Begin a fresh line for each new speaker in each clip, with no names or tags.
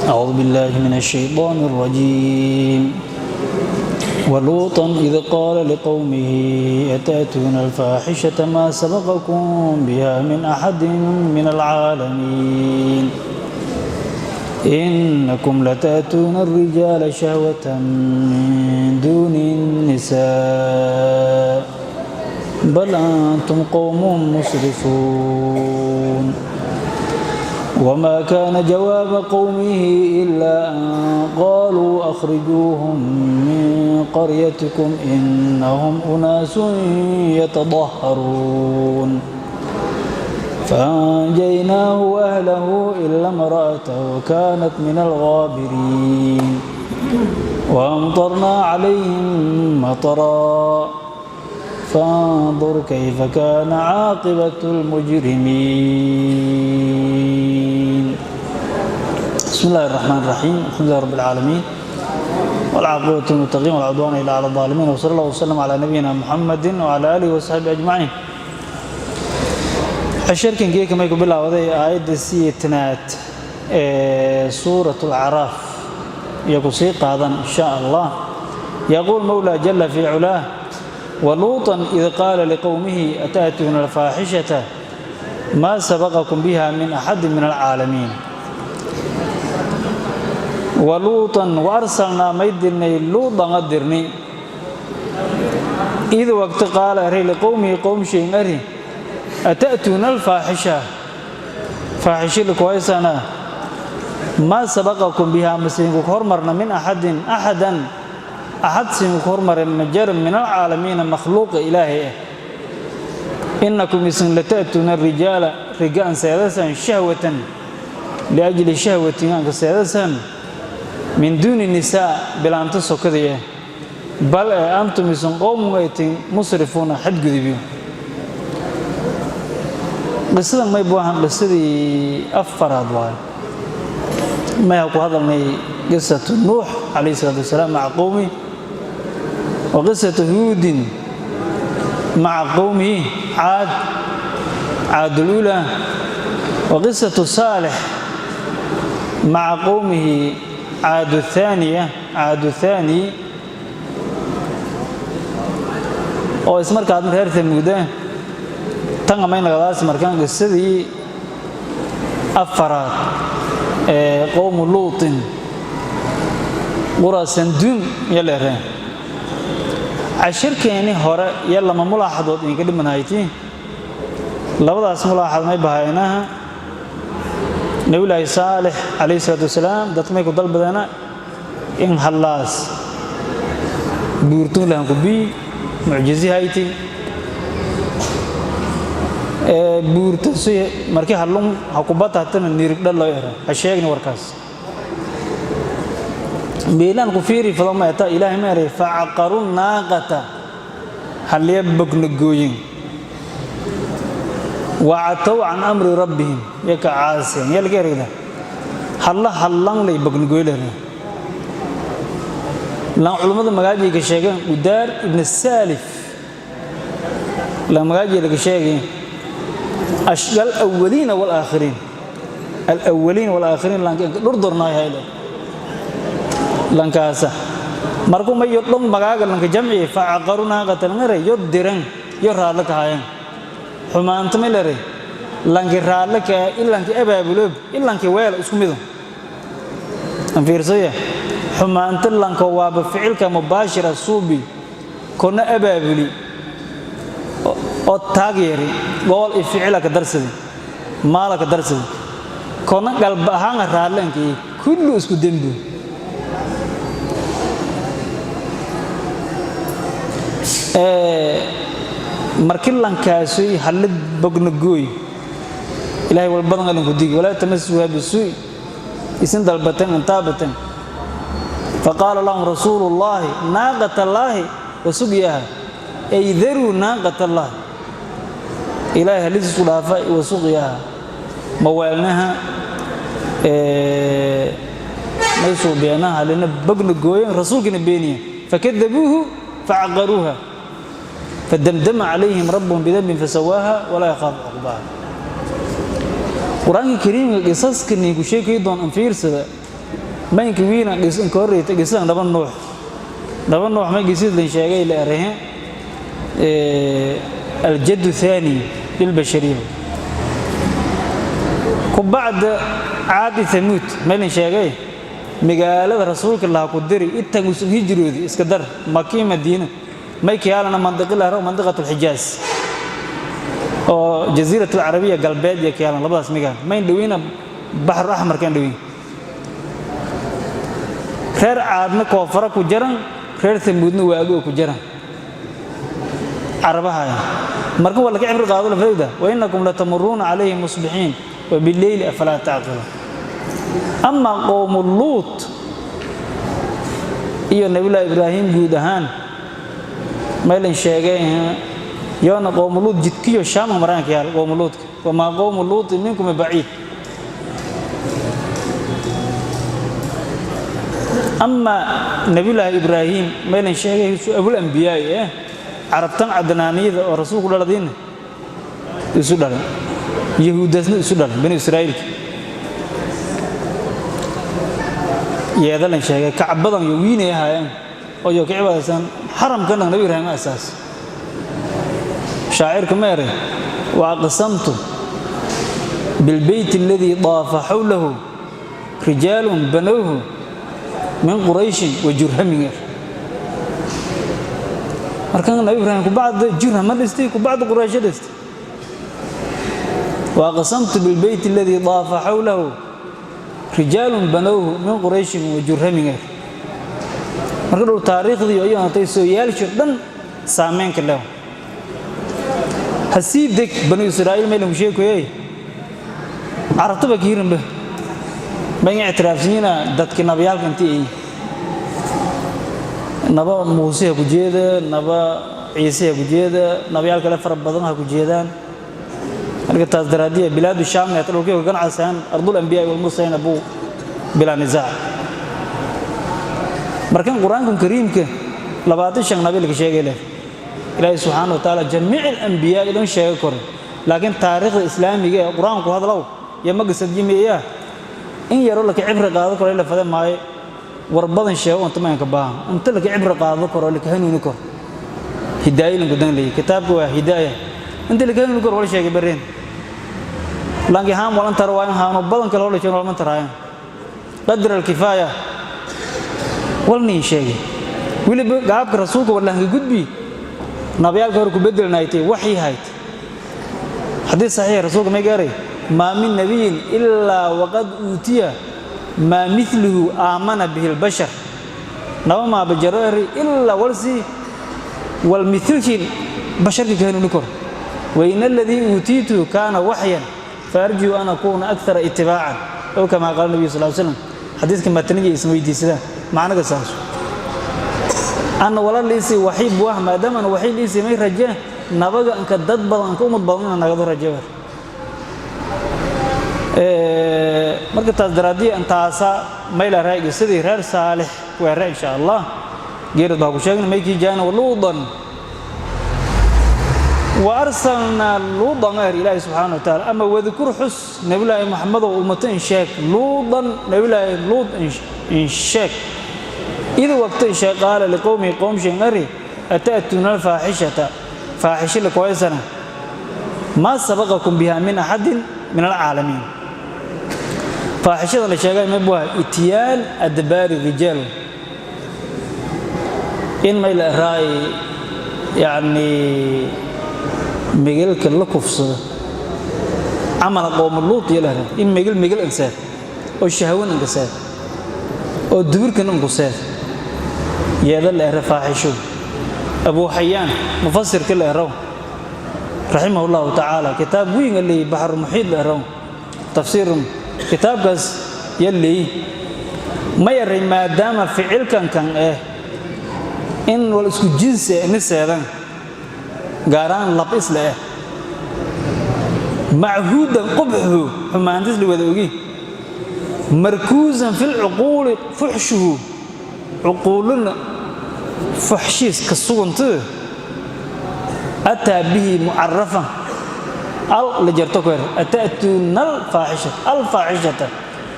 أعوذ بالله من الشيطان الرجيم. ولوطا إذ قال لقومه أتأتون الفاحشة ما سبقكم بها من أحد من العالمين إنكم لتأتون الرجال شهوة من دون النساء بل أنتم قوم مسرفون. وما كان جواب قومه إلا أن قالوا أخرجوهم من قريتكم إنهم أناس يتطهرون. فأنجيناه وأهله إلا امرأته كانت من الغابرين. وأمطرنا عليهم مطرا فانظر كيف كان عاقبة المجرمين. بسم الله الرحمن الرحيم. الحمد لله رب العالمين، والعاقبة للمتقين، ولا عدوان إلا على الظالمين، وصلى الله وسلم على نبينا محمد وعلى آله وصحبه أجمعين. Casharkan geeka may ku bilaawaday aayadda 8aad ee Suurat Alacraaf iyo ku sii qaadan insha Allah. يقول مولى جل في علاه: ولوطا إذ قال لقومه أتأتون الفاحشة ما سبقكم بها من أحد من العالمين. ولوطا وأرسلنا may dirnay Luudan a dirni إذ waqti قال eray لقومه qowmshayn ari أتأتون الفاحشة faaxisho likuhaysana ما سبقكم بها masiinku hormarna من أحد أحدا axad siinku hormaray majar من العالمين makhluuqa Ilaahay ah. إنكم isin لتأتون الرجال riga an seedasan شهوة لأجل شهوة anka seedasan من دون النساء bilaanta sokadii ah بل ee أنتم isin قوم aytin مسرفون xadgudubyo. Qisadan may buahan qisadii afaraad waayo. May ha ku hadalnay قصة نوح عليه الصلاة والسلام مع قومه، وقصة هود مع قومه عاد، عاد الأولى، وقصة صالح مع قومه عاد الثانية، عاد الثاني oo ismarkaadna reer Tamuuda. Tan amay nagadaas markaan qisadii afaraad ee قوم لوط قرى سدوم iyo leereen. Cashirkeeni hore iyo lama mulaaxadood idinka dhimanhayti. Labadaas mulaaxad may bahaynaha Nabiyulaahi Saalix calayhi salaatu wasalaam dadka may ku dalbadeena in hallaas buurtuun lahan ku bii mucjizi hayti ee buurta si markii hallun ha ku bata hatana nirig dhal loo era. Ha sheegni warkaas meelaan ku fiiri fado ma eta. Ilaahay ma eray فعقروا الناقة halliya bogna gooyin وعتوا عن أمر ربهم yaka caaseen yalka ereyda halla hallan lay bogna gooylana lan culimmada magaajiga sheegeen Udaar ibn Saalif lan magaajiga laga sheegay أشقى الأولين والآخرين، الأولين والآخرين lanka dhurdurnaay hayle lankaasa markuu ma yodhon magaaga lanka jamci فعقروا الناقة langare yo diran yo raadla kahaayeen xumaanta ma lere lanki raadla ka ilanki abaabuloob ilanki weel isku mido an fiirsaya xumaanta lanka waaba ficilka mubaashira suubi kona abaabuli oo taageeri gool i ficila ka darsadi maala ka darsadi kona qalba ahaan raadlankii kullu isku dembi. Markii lankaasi halid bogna gooy Ilaahay walbadan alan ku digi ولا تمسوها بسوء isin dalbateen intaabatan. فقال لهم رسول الله ناقة الله وسقياها أي ذروا ناقة الله Ilaahay halis isku dhaafa وسقياها mawaalnaha may suubeenaha halina bogna gooyen rasuulkina beeniya فكذبوه فعقروها فدمدم عليهم ربهم بذنبهم فسواها ولا يخاف عقباها. Qur-aanka Kariimka qisaskani ku sheekay doon an fiirsada. Maynka wiina inka horreyta qisadan laba nuux. Laba nuux may qisadlan sheegay la erahe aljaddu thaani lilbashariya. Ku bacda Caadi, Thamuud maylin sheegay magaalada rasuulka laha ku diri itan usun hijroodi iska dar Maki Madiina may kiyaalana mandiqi la mandiqatu Alxijaaz oo Jasiirat Alcarabiya galbeed iyo kiyaalan labadaas magaalo mayn dhaweyna Baxru Axmarkan dhaweyn. Reer Caadna koonfara ku jaran, reer Thamuudna waago ku jaran Carabahaya. Marka waa laka cibri qaado la fayda wa innakum latamuruuna calayhim musbixiin wa bileyli afalaa tacqiluun. Ama qowmu Luut iyo Nabiyullaahi Ibraahim guud ahaan maylin sheegay yoona qowmu Luut jidkiyo Shaama maraanka yaal qowmu Luutka wamaa qowmu Luutin minkum baciid. Ama Nabiyullaahi Ibraahim maylin sheegay abul ambiyaai Carabtan Cadnaaniyada oo rasuulku dhaladiina isu dhalay, Yahuudaasna isu dhalay, Bani Israa'iilka yeedalan sheegay Kacbadan iyo wiinay ahaayeen oo iyo ka cibaadaysan xaramkan Nabi Ibraahim asaas. Shaacirka ma eray wa aqsamtu bilbeyt alladii daafa xawlahu rijaalun banowhu min Qurayshin wa Jurhamin. Markan Nabi Ibraahim kubacda Jurham ma dhistay, kubacda Quraysh dhistay. Wa aqsamtu bilbeyt alladii daafa xawlahu rijaalun banowhu min Qurayshin wa Jurhamin. Marka dhul taariikhdii iyo antay soo yeelsho dhan saameynka leh hasii deg Banu Israa'iil meel lagu sheekoyay Carabtaba kiirinba ban ictiraafsiina dadkii nabiyaalka intii ay naba Muuse ha ku jeeda, naba Ciise ha ku jeeda, nabiyaal kale fara badan ha ku jeedaan. Marka taas daraadiya bilaadu Shaam ee dhulkii ganacsan ardul anbiyaa wal mursaliin abu bilaa nisaac. Markan Quraanka Kariimka 25 nabi laga sheegay leh Ilaahay subxaanahu wa tacaala jamiic alambiyaa idan sheega kore, laakiin taariikhda islaamiga ee Qur-aanku hadlow iyo magasad jimiya in yaro laka cibri qaado karo la fada maayo war badan sheego inta maanka baahan inta laka cibri qaado karo laka hanuuni karo hidaaya lanku dan leeyahay. Kitaabka waa hidaaya inta laka hanuuni karo wala sheegay bareen langi haan walan tar waa in haano badan kale wala sheego walan taraayan qadar alkifaaya walnii sheegay weliba gaabka rasuulka wallahanka gudbi nabiyaalka hore ku bedelnaaytay waxii hayd. Xadiis saxiix rasuulka may gaaray maa min nabiyin ilaa waqad uutiya maa miluhu aamana bihi albashar naba maabajaro eri ilaa walsi wal milkii basharka ka hanuuni karo wain aladii uutiitu kaana waxyan faarjuu an akuuna akara itibaacan ow kamaa qaala nabiyu sal slam. Xadiiska matniga isma weydiisadaan macnaga saasu anna wala liisi waxii buah maadaama ana waxii liisi may rajee nabaga anka dad badan anka umad badan inaan nagado raje war. Marka taas daraadiya intaasa mayla raayga sidii reer Saalix weere insha Allah geerad baa ku sheegnay maykii jaana Luudan wa arsalnaa Luudan er Ilaahi subxaana wa tacaala. Ama wadkur xus Nabiyullaahi Maxamed oo ummato in sheeg Luudan, Nabiyullaahi Luud in sheeg id waqti in sheeg qaala liqowmihi qowmshin ari ata'tuuna alfaaxishata faaxisho lakoysana maa sabaqakum biha min axadin min alcaalamiin. Faaxishada la sheegay ma buha itiyaan adbaari rijaal in may la raay yacni megelka la kufsado camala qowmu Luut iyo la in megel megel ansaar oo shahwan ankasaar oo dubirkan ankusaar yeeda la era faaxisho. Abu Xayaan mufasirka la eraw raximah allahu tacaala kitaab weyn leeyahy Baxru Muxiid la eraw tafsiir kitaabkaas yalleey ma yaray maadaama ficilkan kan in wal isku jinsi ni seedan gaaraan lab isla machuudan qubxuhu xumaantis la wada ogi markuusan fi lcuquuli fuxshuhu cuquuluna fuxshiis ka sugantoo ataa bihi mucarafan al la jarto ku her ata'tuuna alfaaxishata alfaaxishata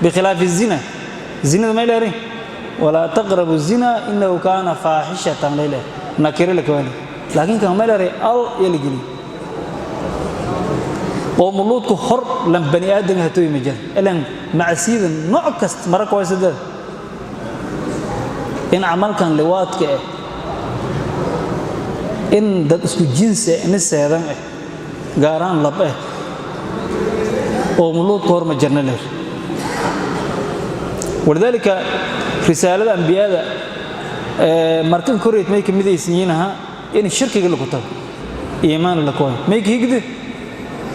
bikhilaafi zina. Zinada may leerin walaa taqrabu zina innahu kaana faaxishatan leyle nakiro la kawaali, laakiin kan may leeray al iyo la geliy. Qowmu Luudku hor lan bani aadam hatooyi ma jira ilan macsiyada nooc kasta mararka waa saddeed in camalkan liwaadka ah, in dad isku jinsi ah ini seedan ah, gaaraan lab ah, qowmu Luudka hor ma jirna leer. Walidaalika risaalada ambiyada markan koreyd may ka midaysan yihiin ahaa in shirkiga lagu tago, iimaan la kooy may ka higde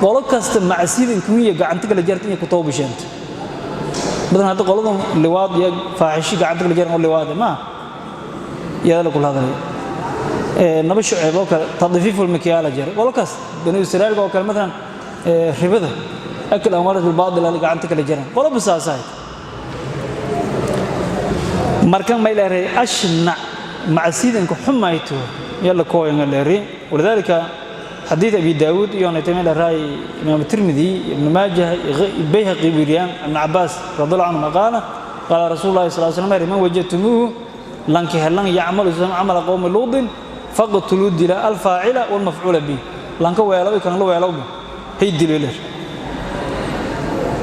qolo kasta macsida inkumiya gacanta kala jarta inay ku tawbisheento badan. Hadda qoladan liwaad iyo faaxishi gacanta kala jaran oo liwaad ma iyada la kula hadlay. Naba Shucayb oo kale tadfiiful mikyaala jira, qolo kasta Bani Israa'iilka oo kale maalan ribada, akl amwaal bil baatil gacanta kala jaran, qolo basaasahay. Markan may leeyahay ashnac macsida inka xumayto yalla kooyanga leeyahay. Walidaalika xadiid Abi Daawud iyo naytame leeyahay Imaam Tirmidhi, Ibn Maajah, Bayhaqi weriyaan, Ibn Cabbaas radiyallahu anhu qaala qaala Rasuulullaahi sallallaahu alayhi wasallam: man wajadtumuuhu, lanki helan, yacmalu camala qowmi Luudin, faqtuluu, dila, alfaacila walmafcuula bih, lanka weelow kan la weelowba hay dilo leer,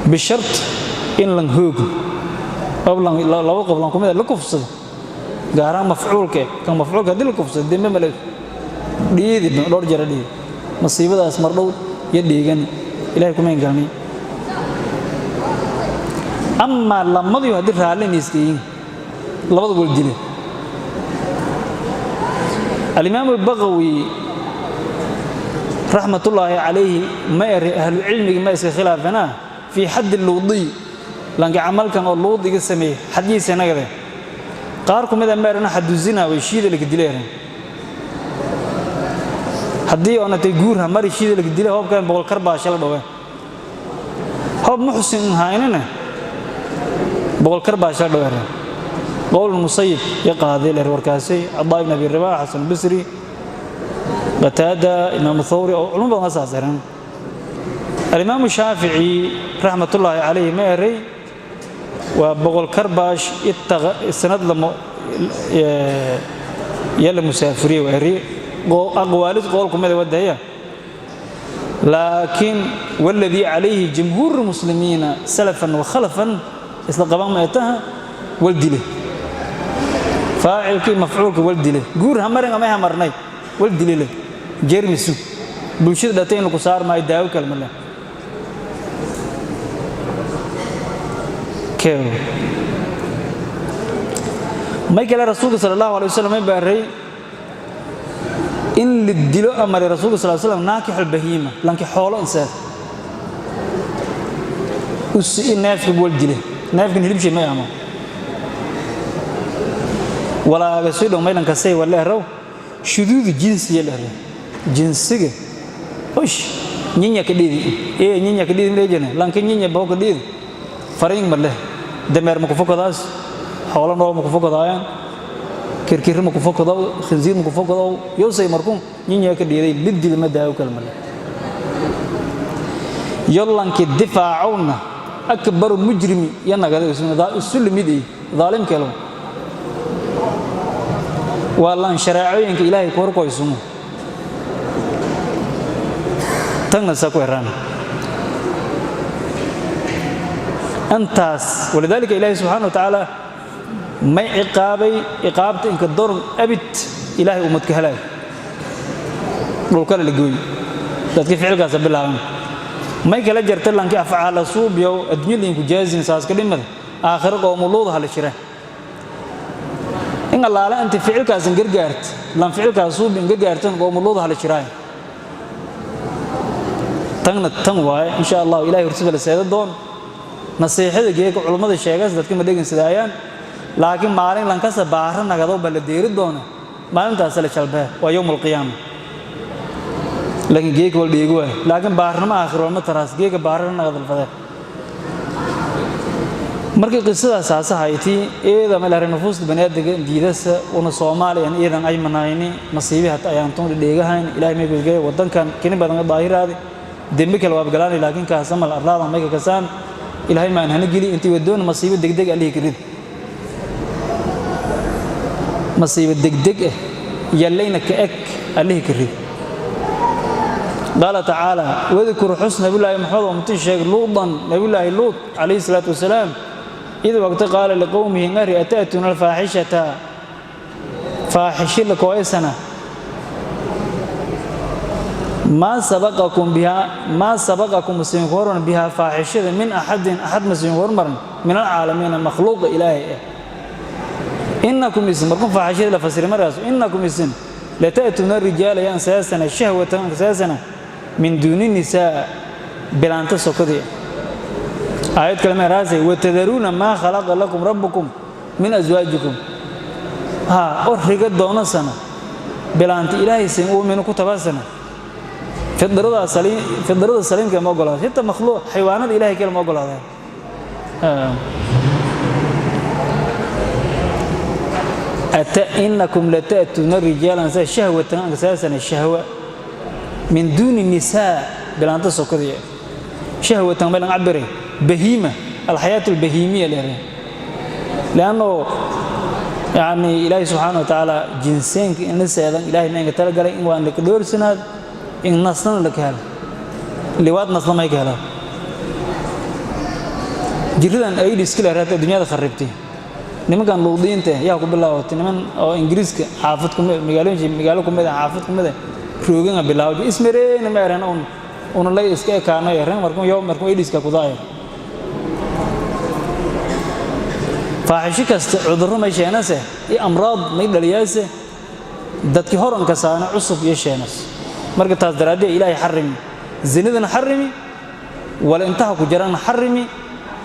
bishart in lan hoogo laba qof lan kumid la kufsado, gaaraan mafcuulka. Kan mafcuulka haddii la kufsado dembe male dhiidi dhowr jara dhiidi masiibadaas mardhow iyo dhiigan Ilahay kuma engalnay. Amaa lamadiyo haddii raallin iska yihiin, labada wal dile. Alimaam Albaqawi raxmatullaahi calayhi ma eri ahlucilmigi ma iska khilaafana fii xaddi luudiy, lanka camalkan oo luudiga sameeyey xaddiisa nagade. Qaar ku mid a ma erina xaddu zina way shiida laka dilay erin, haddii oonatay guurha mari shiida laka dilay, hoobkan 100 karbaasha la dhoween, hoob muxsin haynina 100 karbaasha la dhoween. Qowl Musayib ya qaaday leer warkaasi, Cadaa ibn Abi Ribax, Xasan Bisri, Qataada, Imaam Thawri oo culmo badan saas eran. Alimaam Shaafici raxmatullaahi calayhi ma eray waa 100 karbaash sanad lama ya la musaafiriye waa eri aqwaalid qowl kumida wadaya. Laakiin waladii calayhi jumhuur muslimiina salafan wa khalafan isla qaban meetaha wal dile, faacilkii mafcuulka wal dile, guur hamarin ama hamarnay wal dile leh jeermisu bulshada dhatay in lagu saar maayo daawo kale ma leh keew. May kale Rasuulka sala Allahu alay wasallam may baaray in la dilo amray Rasuulka sal slam naakix albahiima, lanki xoolo inseed usi neefka wal dile, neefkan hilibshay may amo walaaga soo dhow maylan kasay wala raw shuduudu jinsiya la jinsiga osh nyinya ka dhidi ee nyinya ka dhidi leejane lanka nyinya boo ka dhidi fariin ma leh, dameer ma ku fokadaas, xoolo nool ma ku fokadaayaan, kirkir ma ku fokado, khinziir ma ku fokado, yosay markun nyinya ka dhiiday lidil ma daawo kale ma leh. Yolanki difaacowna akbaru mujrimi yanagada isu limid daalimkeelo waa lan shareecooyinka Ilaahay ku horkoysumo tagna saa ku heraan intaas. Walidaalika Ilaahay subxaana wa tacaala may ciqaabay ciqaabta inka doron abid Ilaahay ummadka halaag dhulkale la gooy dadka ficilkaasa bilaaban. May kala jarta lanki afcaala suubiyow adduunya liinku jaazin saaska dhimada aakhiro qoomuluuda hala jira in allaale inta ficilkaasan gargaart lan ficilkaas suubi in gargaartan qoomuluuda hala jiraay tangna tan waaye. Insha Allah Ilahay hortiisa la seeda doon nasiixada geeka culummada sheegas dadka ma dhegin sidaayaan, laakiin maalin lankasa baara nagado ba la deeri doona, maalintaas la jalbee waa yowm alqiyaama. Laakiin geeka wal dheegi waaye, laakiin baarnimo aakhiro walma taraas geeka baarana nagadalfadee. Markii qisadaas aasahayti eeda ma lahay nufuusta baniaadamka diidasa una Soomaaliyan eedan ay manayni masiibi hata ayaan tun dheegahayn. Ilaahay may gudgay wadankan kini badan daahiraadi dembi kale waa galaanay, laakiin kaas amal arlaadan may ka kasaan Ilaahay maan hana geli intii wadoon masiibo degdeg alihi karid. Masiibo degdeg ah yallayna ka eg allihii ka ridi. Qaala tacaala: wadkur, xus, nabiyullaahi Maxamed oo mutin sheeg, Luudan, nabiyullaahi Luut calayhi salaatu wasalaam, id waqti qaala liqowmihi ngari: ata'tuuna alfaaxishata, faaxishi lakooysana, maa sabaqakum bihaa, maa sabaqakum masiinku hormaran, bihaa faaxishada, min axadin, axad masiinku hormaran, min alcaalamiina, makhluuqa Ilaahay ah. Innakum isin, markuu faaxishada la fasiray markaas, innakum isin lata'tuuna rijaala yansaasana, shahwatan ansaasana, min duuni nisaa, bilaanta sokadii. Aayad kale meeraasay: watadaruuna maa khalaqa lakum rabbukum min aswaajikum. Ha oo riga doonasana bilaanta Ilaahay sin uuminu ku tabasana. Fidrada saliim, fidrada saliimka ma ogolaada, xitaa makhluuq xayawaanada Ilaahay kale ma ogolaadaan. Ata innakum lata'tuuna rijaalan sa shahwatan ansaasana, shahwa, min duuni nisaa, bilaanta sokadii. Shahwatan baylan cabire bahiima, alxayaat albahiimiya leeyahay, lianno yani Ilaahay subxaana wa tacaala jinseenka in la seedan Ilaahay ma inka talagalay in waan laka dhoorsanaad, in nasnana laka helo, liwaad nasna may ka helaan. Jiridan AIDS la raata adduunyada kharibtay nimankan luudiinta yaa ku bilaabatay. Niman oo Ingiriiska xaafad ku magaalooyin, magaalo ku mid ah, xaafad ku mid ah rooganga bilaaway. Ismareena ma ereen un una lay iska ekaano ereen markuu yow markuu AIDS-ka ku daayay. Faaxisho kasta cudurro may sheenase iyo amraad may dhaliyaase, dadkii horanka saana cusub iyo sheenas. Marka taas daraaddeed Ilaahay xarimi zinadana, xarimi wala intaha ku jirana, xarimi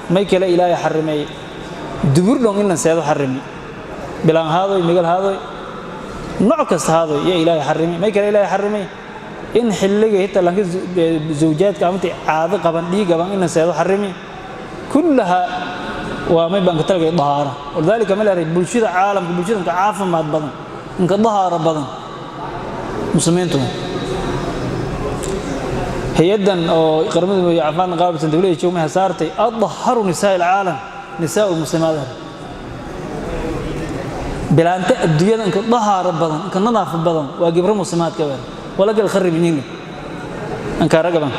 may kale Ilaahay xarimay dubur dhon in la seedo, xarimi bilaan haadoy, migal haadoy, nooc kasta haadoy iyo Ilaahay xarimi. May kale Ilaahay xarimay in xilliga hitaa lanka zawjaadka amati caado qaban, dhiig qaban, in la seedo xarimi. Kullaha waa may baan ka talagay dahaara. Walidaalika ma leeyahay bulshada caalamka, bulshada inka caafimaad badan, inka dahaara badan, muslimiintu. Hay-addan oo Qaramada Midoobey caafimaadka qaabilsan, WHO, maxay saartay? Adharu nisaa alcaalam nisaa muslimaat. Bilaanta adduunyada inka dahaara badan, inka nadaafad badan waa gibro muslimaadka weer wala gal kharibiniin ankaara gaban.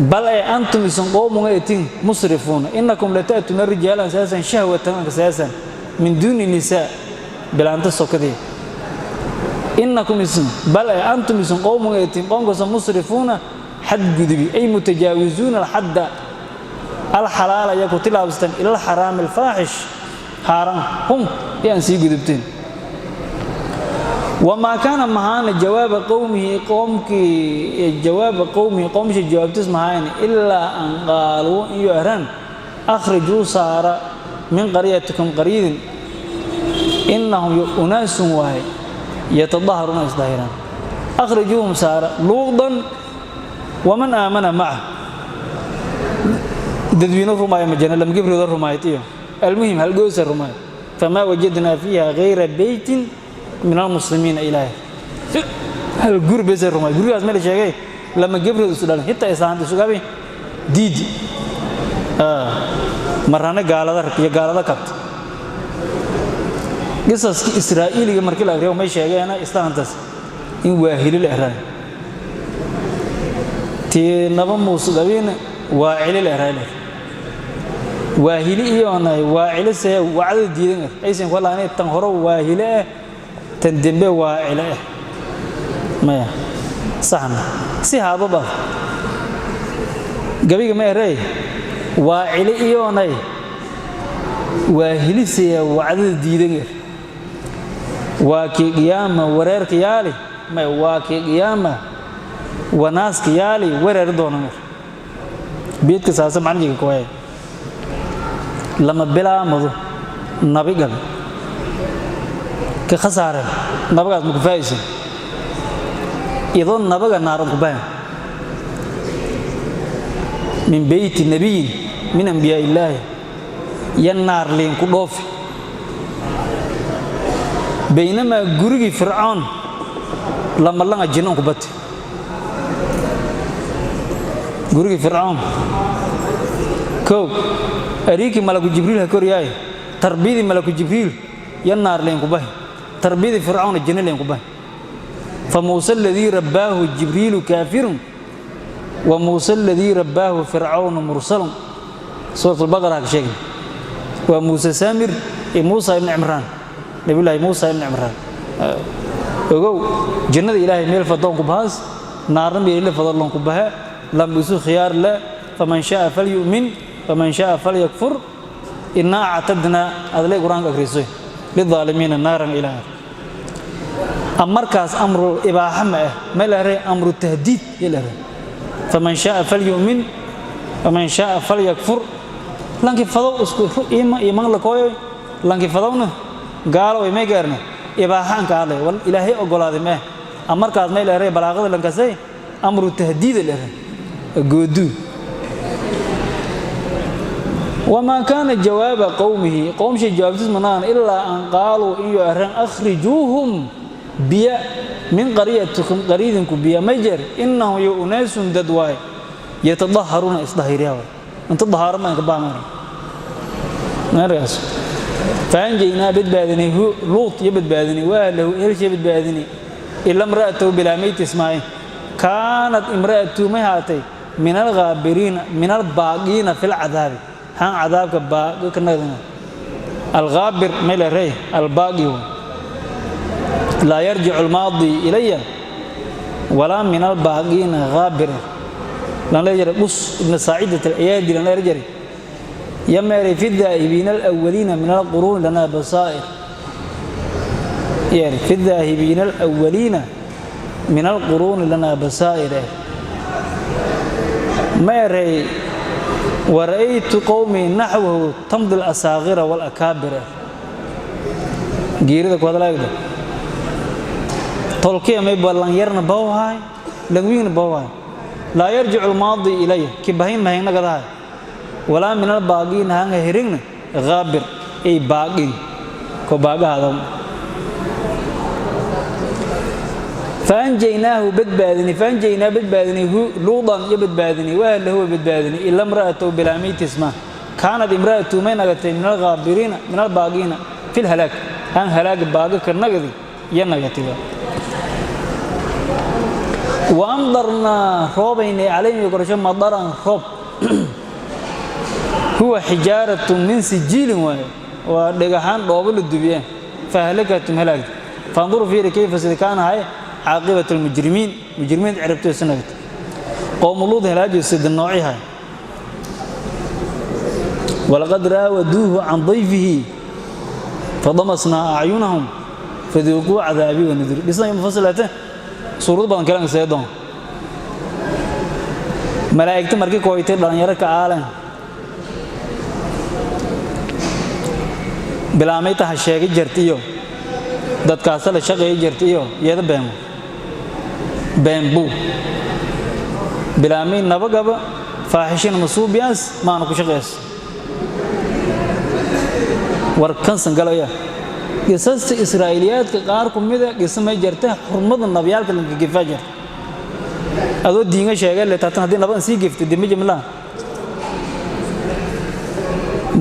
Bal ay antum isin qowmun etin musrifuuna. Innakum lata'tuuna rijaalan saasan, shahwatan saasan, min duuni nisaa, bilaanta sokadii. Innakum isin, bal ay antum isin qowmun etin, qoomkaasoo musrifuuna, xadgudubi, ay mutajaawizuuna alxadda alxalaala, ayaa ku tilaabsatan, ila alxaraami alfaaxish, xaaraan hum yaan sii gudubteen. Wamaa kaana mahaana jawaaba qowmihi, qoomkii, jawaaba qowmihi, qoomsha jawaabtis mahaayna, ilaa an qaaluu, iyo ahraan: akhrijuu, saara, min qaryatikum, qaryadin, innahum unaasun waaye yatadaharuuna, isdahiraan. Akhrijuuhum, saara, Luudan waman aamana maca. Dadweyne rumaaya ma jirna, lama gibrooda rumaayt iyo almuhim halgoosa rumaay. Famaa wajadnaa fiiha gayra beytin min almuslimiina. Ilaahay hal guri bese rumaay. Gurigaas ma la sheegay lama gabrood isu dhalin, xitaa islaanta isugabi diidi marana gaalada iyo gaalada kabta. Qisaskii Israa'iiliga markii la akriyo may sheegeena islaantaas in waahili la eraay, tii naba Muuse gabiina waa cili la eraay. Waahili iyoonay waa cilise wacdada diidan aysan kulaanay. Tan hore waahile ah, tan dembe waa cile ah. Maya saxna si haadaba gabiga ma erey waa cili iyoonay waahilisaya wacdada diidan. Waa kii qiyaama wareerka yaali, may waa kii qiyaama wanaaska yaali wareer doona mer beedka saasa macnihiga kuwaye. Lama bilaamado nabi gabe ka khasaareen nabagaas ma ku faa'aysan idoo nabaga naaran ku bahan min beyti nabiyin min anbiyaa illaahi ya naar liin ku dhoofi, baynamaa gurigii Fircoon lamalanga jinnan ku bati. Gurigii Fircoon kow ariikii malaku Jibriil ha koryaay, tarbiyadii malaku Jibriil Ya naar leen ku bahi, tarbiyadii Fircawn janna leen ku bahi. Fa Muusa alladii rabbaahu Jibriilu kaafirun wa Muusa alladii rabbaahu Fircawn mursalun. Suurat Albaqara ka sheegay waa Muuse Saamir iyo Muusa ibn Cimraan, Nabiyullaahi Muusa ibn Cimraan. Ogow, jannada Ilaahay meel fadoon ku bahaas, naarna meel fadalon ku bahe, lam isu khiyaar le. Faman shaa falyu'min faman shaa falyakfur, innaa actadnaa adle Qur-aanka akhrisoy lidaalimiina naaran ilaa amarkaas. Amru ibaaxa ma ah, ma la amru tahdiid ya la. Faman shaa falyu'min faman shaa falyakfur. Lanki fadow isku ima iman la kooyo, lanki fadowna gaalo way may gaarna. Ibaaxaan ka hadlay wal Ilaahay ogolaaday ma amarkaas, may leeray balaaqada lankasay amru tahdiid leeray goodu. Wamaa kaana jawaaba qowmihi, qowmshay jawaabtiis manaan, ilaa an qaaluu in yo areen akhrijuuhum biya min qaryatikum, qaryadinku biya may jeer, innahum yo unaasun dad waay yatadaharuuna isdahiriya waay inta dahaaro ma inka baamaan markaas. Faanjaynaa badbaadinay Luut iyo badbaadinay waahlahu helshay badbaadinay ila imra'atahu bilaa meyti ismaaciil. Kaanat imra'atu may haatay min alghaabiriina min albaaqiina fi lcadaabi, haan cadaabka baaqi ka nagdana. Alghaabir may la rey albaaqi laa yarjicu almaadi ilaya walaa min albaaqiina ghaabir lan la jara Dhus ibn Saacidat alayaadi lan la jara yameeray fi daahibiina alawaliina min alquruuni lana basaa'ir yeer fi daahibiina alawaliina min alquruuni lana basaa'ir ma eray. Wara'aytu qowmii naxwahu tamdi alasaaqira waalakaabir. Geerida ku hadlaagda tolkiya may ballan yarna bawhaay langwiigna bawhaay laa yarjicu almaadi ilaya ki bahayn mahaynagadahay walaa min albaaqiina hanga herigna ghaabir ay baaqin ko baagahaada. Faanjaynaahu badbaadini, faanjaynaa badbaadini hu Luudan iyo badbaadini waahlahu badbaadini ila imra'atahu bilaa meytisma. Kaanad imra'atu may nagatay min alghaabiriina min albaaqiina fi lhalaag, han halaag baaga ka nagadi iyo nagatiba. Wa amdarnaa roobaynay calayhim korasho madaran roob huwa xijaaratun min sijiilin waaye, waa dhagaxaan dhoobo la dubiye. Fahlakatum halaagta. Faanduru fiiri kayfa sida kaana hay caaqibatu almujrimiin, mujrimiin ciribtoosa nagata. Qowmu Luud halaajiyo sida noocihay. Walaqad raawaduuhu can dayfihi fadamasnaa acyunahum faduuquu cadaabii wanudur. Dhisna mufasilate suurado badan kale seedoon malaa'igta markii kooytay dhalinyaro ka aaleen bilaamay taha sheegay jirta iyo dadkaasa la shaqeeyay jirta iyo iyada beemo beenbuu bilaamay nabagaba faaxishina masuubiyaas maanu ku shaqeys war kansan galaya. Qisasta Israa'iiliyaadka qaar ku mida qisa may jirta xurmada nabiyaalka lanka gefaa jirta adoo diinga sheegay le taatan haddii nabadan sii geftay dee ma jimlaa.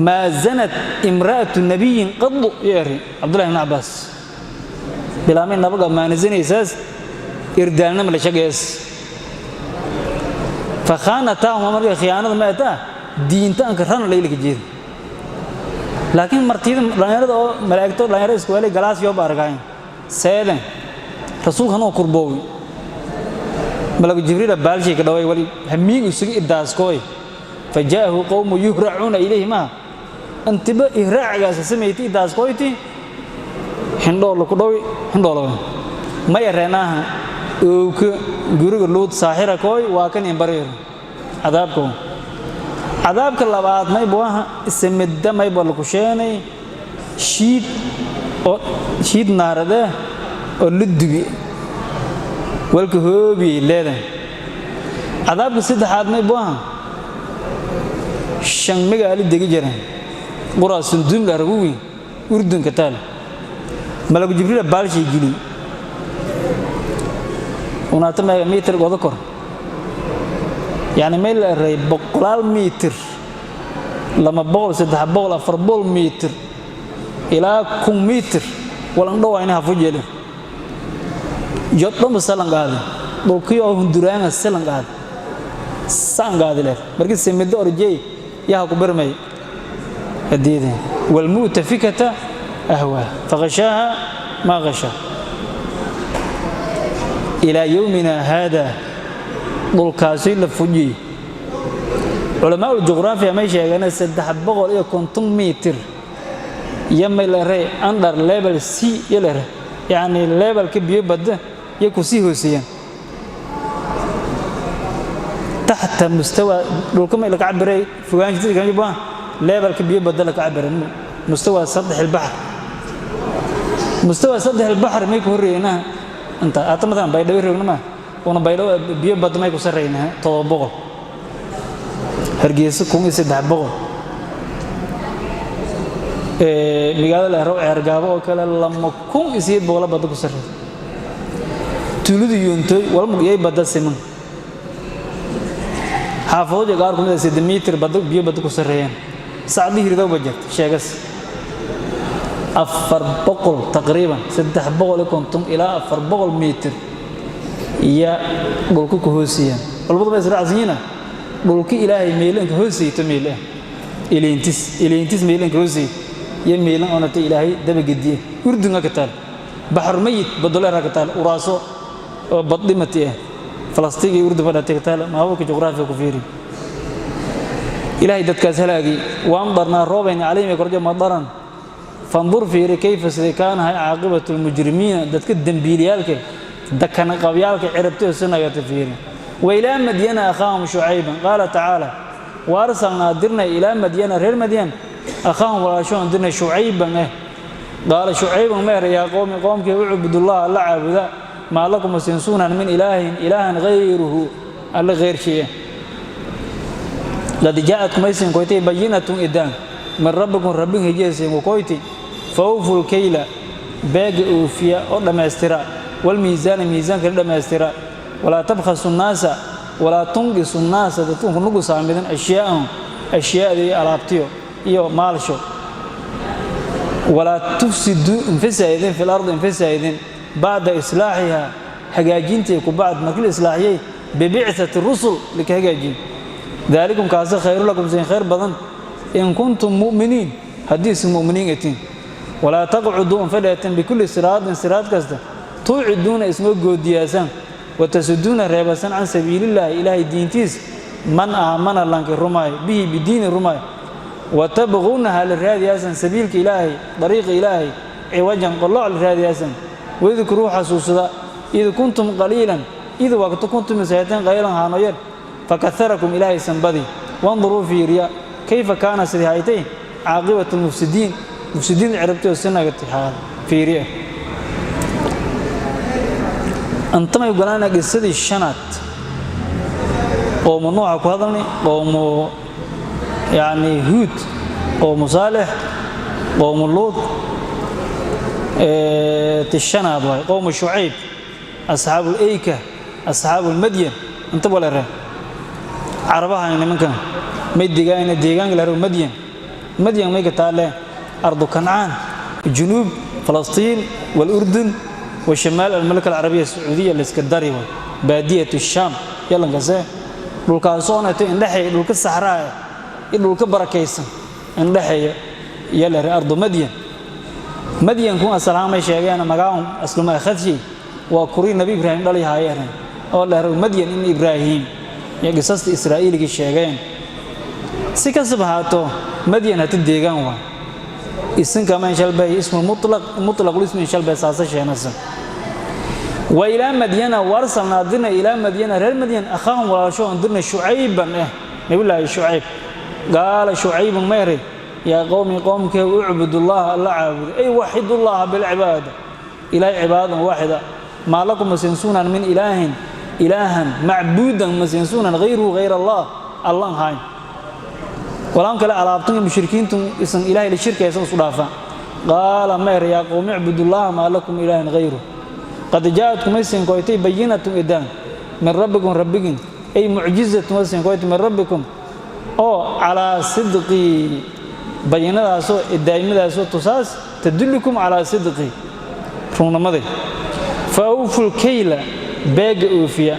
Maa zanat imra'atu nabiyin qadu yeeri Cabdullahi ibn Cabbaas bilaamay nabaga maanasanaysaas irdaalnama la shaqeys fakhaanataahuma. Marka khiyaanada ma ataa diinta anka rana laylaka jeeda, laakiin martida dhalinyarada oo malaa'igto dhalinyarada isku welay galaas yoo argayn seeden rasuulkan oo kurboowi malaku Jibriil baalshay ka dhaway wali hamiin isugu idaaskooy. Fajaahu qawmu yuhracuuna ilayhi ma antiba ihraacigaas samayti idaaskooyti xindhool ku dhawi xindhool ma yareenaaha owka guriga Luud saaxira kooy waa kan inbareer. Cadaabko cadaabka labaad may buaha isamidda may baa laku sheenay shiid oo shiid naarade oo la dubi walka hoobiyey leedahay. Cadaabka saddexaad may buaha shan magaalo degi jireen quraa sunduum la aragu weyn Urdunka taal malaku Jibriil baalshay geli unaata meega mitir godo kor yacni meel la eray boqolaal mitir 200, 300, 400 mitir. Ilaa 1000 mitir walan dhowayna hafujeelin yodhomba salan qaadi, dhulkii oo hunduraanga salan qaadi, saan qaadi leh. Markii simido orjey yaha ku birmay hadiideen. Walmu'tafikata ahwaa faqashaaha maa qashaa. Ilaa yowmina haada dhulkaasi la fujiyey, culamaa uljuqraafiya may sheegeen 350 mitir iyo may lere under level sea iyo lere, yacni levelka biyo badda iyo ku sii hooseeyaan, taxta mustawa dhulka may laka cabiray fogaansha levelka biyo badda laka cabiray, mustawa سطح البحر. Mustawa سطح البحر may ku horreeyna inta aata matalan Baydhabo roogna ma una Baydhabo biyo badda may ku sarreynaa 700, Hargeysa 1300, magaalada la Ceergaabo oo kale 2800 badda ku sarreeya. Tuuladu Yuuntoy walmug iyay badda siman, xaafadooda qaar ku mid ah 3 mitir badda, biyo badda ku sarreeyaan. Sacdii hirdowba jirta sheegas 400 taqriiban, 350 ilaa 400 mitir iyo dhulka ku hooseeyaan. Culamadu bay israacsan yihiin dhulka Ilaahay meelanka hooseyto, meele ileentis, ileentis meelanka hooseey iyo meelan oonata Ilaahay dabagediye. Urdunga ka taal, Baxar Mayit badoleera ka taal, uraaso oo baddhimati ah Falastiin iyo Urdun badhatay ka taal. Maabulka juqraafiga ku fiiri. Ilaahay dadkaas halaagay. وأمطرنا roobayna عليهم korjo مطرا. فانظر fiiri كيف sidai kaanahay عاقبة المجرمين dadka dembiilayaalka, dakana qabyaalka cirabtay sinagata fiiri. وإلى مدين أخاهم شعيبا. قال تعالى: وأرسلنا dirnay إلى مدين reer Madyan أخاهم walaashoon dirnay شعيبا eh. قال شعيب meer: يا قوم qoomkii, اعبدوا الله alla caabuda. ما لكم masinsuunan من إله إله غيره alla gheyrshii. قد جاءتكم aysin koytay بينة idaan من ربكم rabbin hijiyaysin koyti. فأوفوا الكيل beega oofiya oo dhammaystira, والميزان miisaanka dhammaystira. ولا تبخسوا الناس ولا تنقصوا الناس dadku nugu saamidan أشياءهم ashyaadii alaabtiyo iyo maalsho. ولا تفسدوا infasaidin في الأرض infasaidin بعد إصلاحها hagaajintii ku bacd, markii la islaaxiyey ببعثة الرسل lika hagaajin. ذلكم kaasi خير لكم sin khayr badan إن كنتم مؤمنين haddii isin mu'miniin atiin. ولا تقعدوا infadheetan بكل صراط siraad kasta توعدون isma goodiyaasaan وتصدون reebasan عن سبيل الله ilaahay diintiis من آمن lanki rumaay به بدينه rumaay وتبغونها la raadiyaasan sabiilka Ilaahay, dariiqa Ilaahay عوجا qoloc la raadiyaasan. واذكروا xasuusada إذ كنتم قليلا إذ waqti كنتم sayatan قليلا haano yar فكثركم Ilaahay sanbadi. وانظروا fiiriya كيف كان sidii haytay عاقبة المفسدين mufsidiin cirabtay sinagati xaal fiiriya. Antamay galaana qisadii shanaad. Qowmu Nuuxa ku hadalnay, qowmu yacni Huud, qowmu Saalix, qowmu Luud. Ti shanaad waay qowmu Shucayb, أصحاب الأيكة, أصحاب مدين. Inta wala ree carabaha nimankan may deegaan, deegaanka la Madyan. Madyan may ka taale أرض كنعان, جنوب فلسطين والأردن وشمال المملكة العربية السعودية الإسكندري, بادية الشام. يلا nkase dhulkaasoo nato indhexeeya dhulka saxraa iyo dhulka barakaysan indhexeeya yala أرض مدين. Madyankun asalaamay sheegeen magacan asluma akhadshi waa kurii Nabi Ibraahim dhali haayeen oo la Madyan in Ibraahim iyo qisasta Israa'iiliga sheegeen. Si kastaba ahaato, Madyan hata deegaan waa isinka ma inshalbay اسم مطلق, مطلق الاسم inshalbay saasa sheenasa. وإلى مدين وأرسلنا dirna إلى مدين reer Madyan أخاهم walaasho dirna شعيبا nabiyullaahi Shucayb. قال شعيب meeray: يا قوم qoomkee, اعبدوا الله alla caabuda, أي وحدوا الله بالعبادة ilaahay cibaadadan waaxida. ما لكم masinsuunan من إله إلها معبودا masinsuunan غيره غير الله allan hayn walaan kale alaabtan mushrikiintu isan ilaahay la shirkaysan isu dhaafaan. قال meer: يا قوم اعبدوا الله ما لكم إله غيره. قد جاءتكم aysin koytay بينة idaan من ربكم rabbigin, أي معجزة aysin koytay من ربكم oo على صدقي bayinadaasoo idaa'imadaasoo tusaas. Tadullukum calaa sidqi, runnimaday. Fa awfu lkayla, beega oofiya,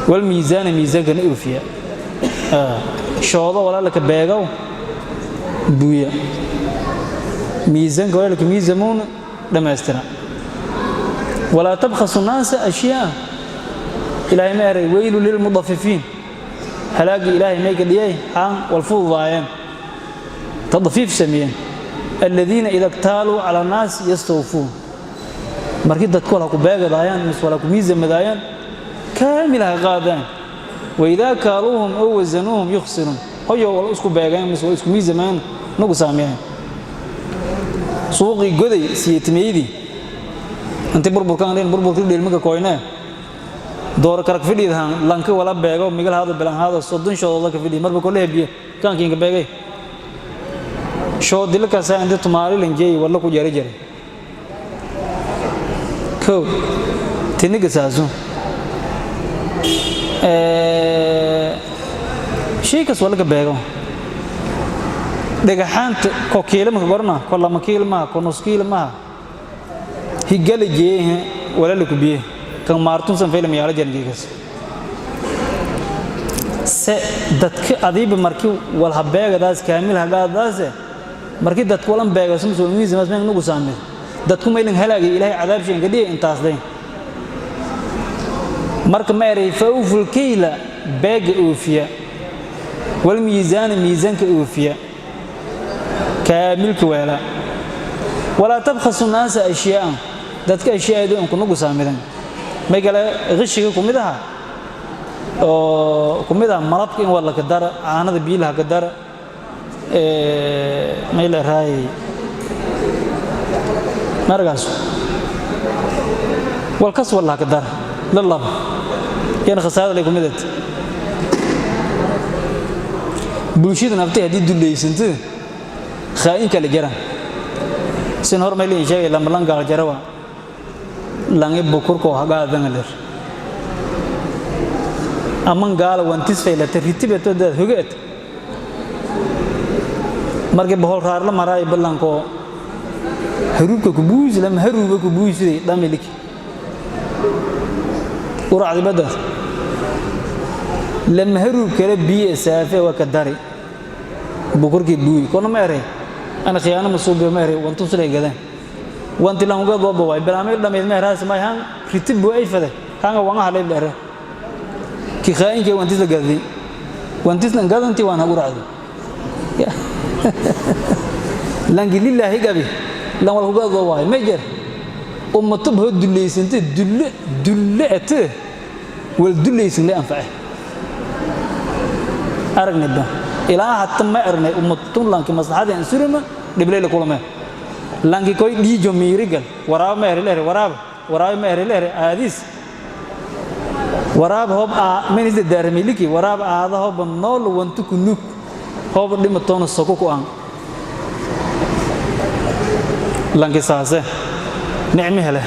walmiisaana, miisaankana oofiya. Shoodo walaalaka beegow buuya, miisaanka walaalka miisamuuna dhammaystira. Walaa tabkhasu naasa ashyaa. Ilaahay ma eray: weylu lilmudafifiin. Halaagii Ilaahay may gadhiyay haan wal fududaayeen, tadfiif sameeyeen. Aladiina ida ktaaluu cala annaas yastawfuun. Markii dadku wala ku beegadaayaan mise wala ku miisamadaayaan, kaamil ha qaadaan. Waidaa kaaluuhum ow wasanuuhum yukhsiruun. Hoyo wala isku beegeen mise wala isku miisamaan, nagu saameeyaan. Suuqii Goday siyetimeydii intii burburkan dhin, burburkii dheelmaka koynee dooro karag fidhiidhan, lanka wala beego, migal haado, bilan haado, 30 shoodood la ka fidhiid, marba kole hebiye kaankiinka beegay shoodila kasa inta tumaali lanjeey walla ku jari jaray kow tiniga saasu shay kas walla ka beego. Dhagaxaanta ko kiilo maka gorna, ko 2 kiilo maha, ko nus kiilo maha, higala jeehe wala la kubiye kan maartun san faylam yaala jargeegas se dadka adiiba. Markii wal habeegadaas kaamil hagaadaase, markii dadku walan beegaso muslimiinta mas nugu saamay, dadku maylin halaagay, Ilaahay cadaab sheen ka dhigay intaas day. Marka ma eray: fawful kayla, beega oofiya, wal miisaana, miisaanka oofiya, kaamilka weela. Walaa tabkhasu naasa ashyaa'an, dadka ashyaadu in kunugu saamidan. May kale qishiga kumid aha oo kumid ah malabka in waa laka dara, caanada biilaha ka dara, may la raayay markaas walkas walla ka dara la laba yan khasaarada lay kumid ah. Bulshada naftay haddii dullaysanta khaa'inka la jaran sin hor may liin sheegay lambalan gaal jarawa langi bukurko hagaadanga ler aman gaala wantis faylata ritibeto dad hogeet. Markii bohol raar la maraay, ballanko haruubka ku buusi lama haruuba ku buusiday dhamilik uracdi badaas lama haruub kale biyo saafe waa ka dari bukurkii buuyi kono. Ma eray ana khiyaano ma suubiyo, ma eray wantu silay gadeen wanti langugad waba waay bilaamay dhamayd. Ma eraas may han ritib buu ay fade hanga wanga halay dheere ki khaa'inkii wantis la gaday, wantisna gadantii waan hagu raacday. Langi lilaahi gabi lan wal kugaad waay ma jir ummatub hoo dullaysante dulle dulle ete wal dullaysan la anface aragnayba ilaa hatta ma aragnay ummatun lanki maslaxada insurima dhiblay la kulame lanki koy dhiijo miirigal waraab ma ere leere waraab waraab ma ere leere aadis waraab hob a menis daarmiliki waraab aada hob nool wantu kunuk hob dhimatoona soko ku aan lanki saase nicmi hele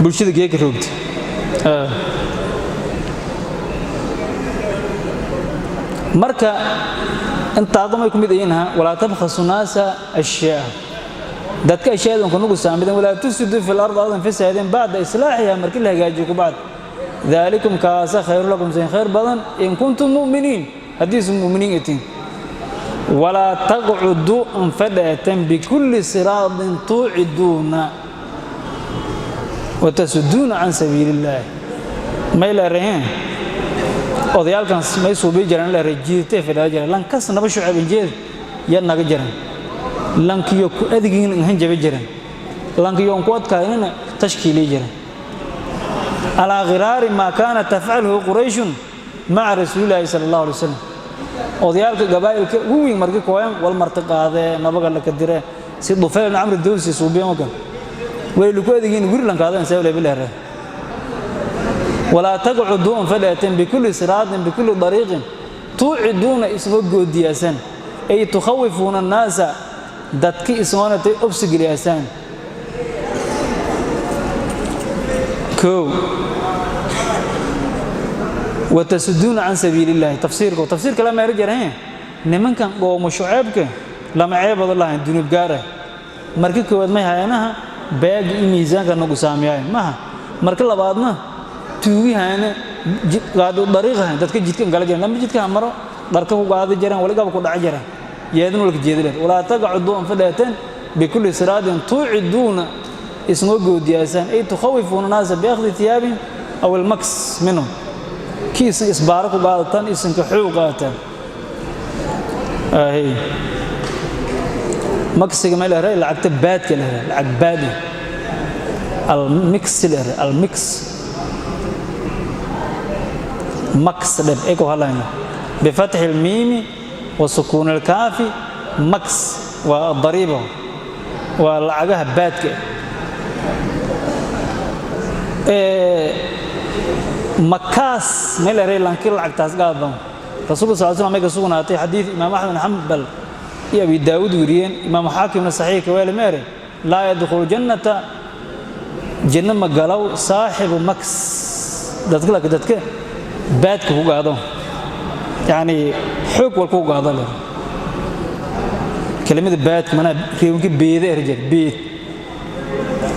bulshada geeka roogta. Marka intaadamay ku mid yihiin: walaa tabkhasu naasa ashyaa, dadka ashyadan kunugu saamidan. Walaa tufsidu fi lard, ardan fasaadeen, bacda islaaxiha, markii la hagaajiyo ku bacd. Daalikum kaasa khayru lakum, sin khayr badan, in kuntum mu'miniin, haddiisu mu'miniin itiin. Walaa taqcuduu anfadheeten bikulli siraadin tuuciduuna watasuduuna can sabiili illaahi. May leeraheen odayaalkan may suubii jireen leeray jiirtee fadhaa jireen lankas naba shucab injeed ya naga jiran lankiyo ku adigiin inhan jabe jiran lankiyo ku adkaynina tashkiilii jiran, calaa khiraari maa kaana tafcaluhu qurayshun maca rasuulillaahi sala allahu alay wasalam. Odayaalka gabaa'ilka ugu weyn markii kooyan wal marti qaadee nabaga la kadire si Dufayl ibn Camr Dawsi suubiyan oo kale way lagu adeegin guri lankaadeen seewle bileere. Walaa taqcuduu an fadhaateen bikulli siraatin, bikulli dariiqin tuuciduuna, isma goodiyaasan, ay tukhawifuuna annaasa, dadki ismoonatay obsi geliyaasaan. Kow watasuduuna can sabiili illaahi. Tafsiirka tafsiirka la meero jaraheen nimankan qoomo shuceebka Lama ceebado lahayn dunuub gaar ah. Marka koowaad may hayanaha baagi iyo miisaanka nagu saamiyaay maha. Marka labaadna tuugihana qaadu dariiqahan dadka jidka gala jireen, lama jidka maro dharka ku qaadi jireen, waligaba ku dhaci jireen, yeedin walka jeedileen. Walaa taqcudu an fadhaateen bikulli siraadin tuuciduuna isnoo goodiyaasaan, ay tukhawifuuna naasa biakhdi thiyaabihim aw almaks minhum, kiisan isbaaro ku qaadataan, isanka xoog qaataan. Maksiga ma la lacagta baadka la lacag baadi almix la almix maks dheb ay ku hadlayna bifatxi almiimi wa sukuun alkaafi. Maks waa dariiba, waa lacagaha baadka. Makaas meel eray lanki lacagtaas qaadan. Rasuulka sal slam may ka sugnaatay xadiid Imaam Axmed bin Xambal iyo Abi Daawud weriyeen, Imaam Xaakimna saxiix kaweele meere: laa yadkhulu jannata, janno ma galow saaxibu maks, dadka laka dadka baadka ku gaado, yacni xoog wal ku gaado leh. Kelimada baadka manaa reebanka beeda erjer beed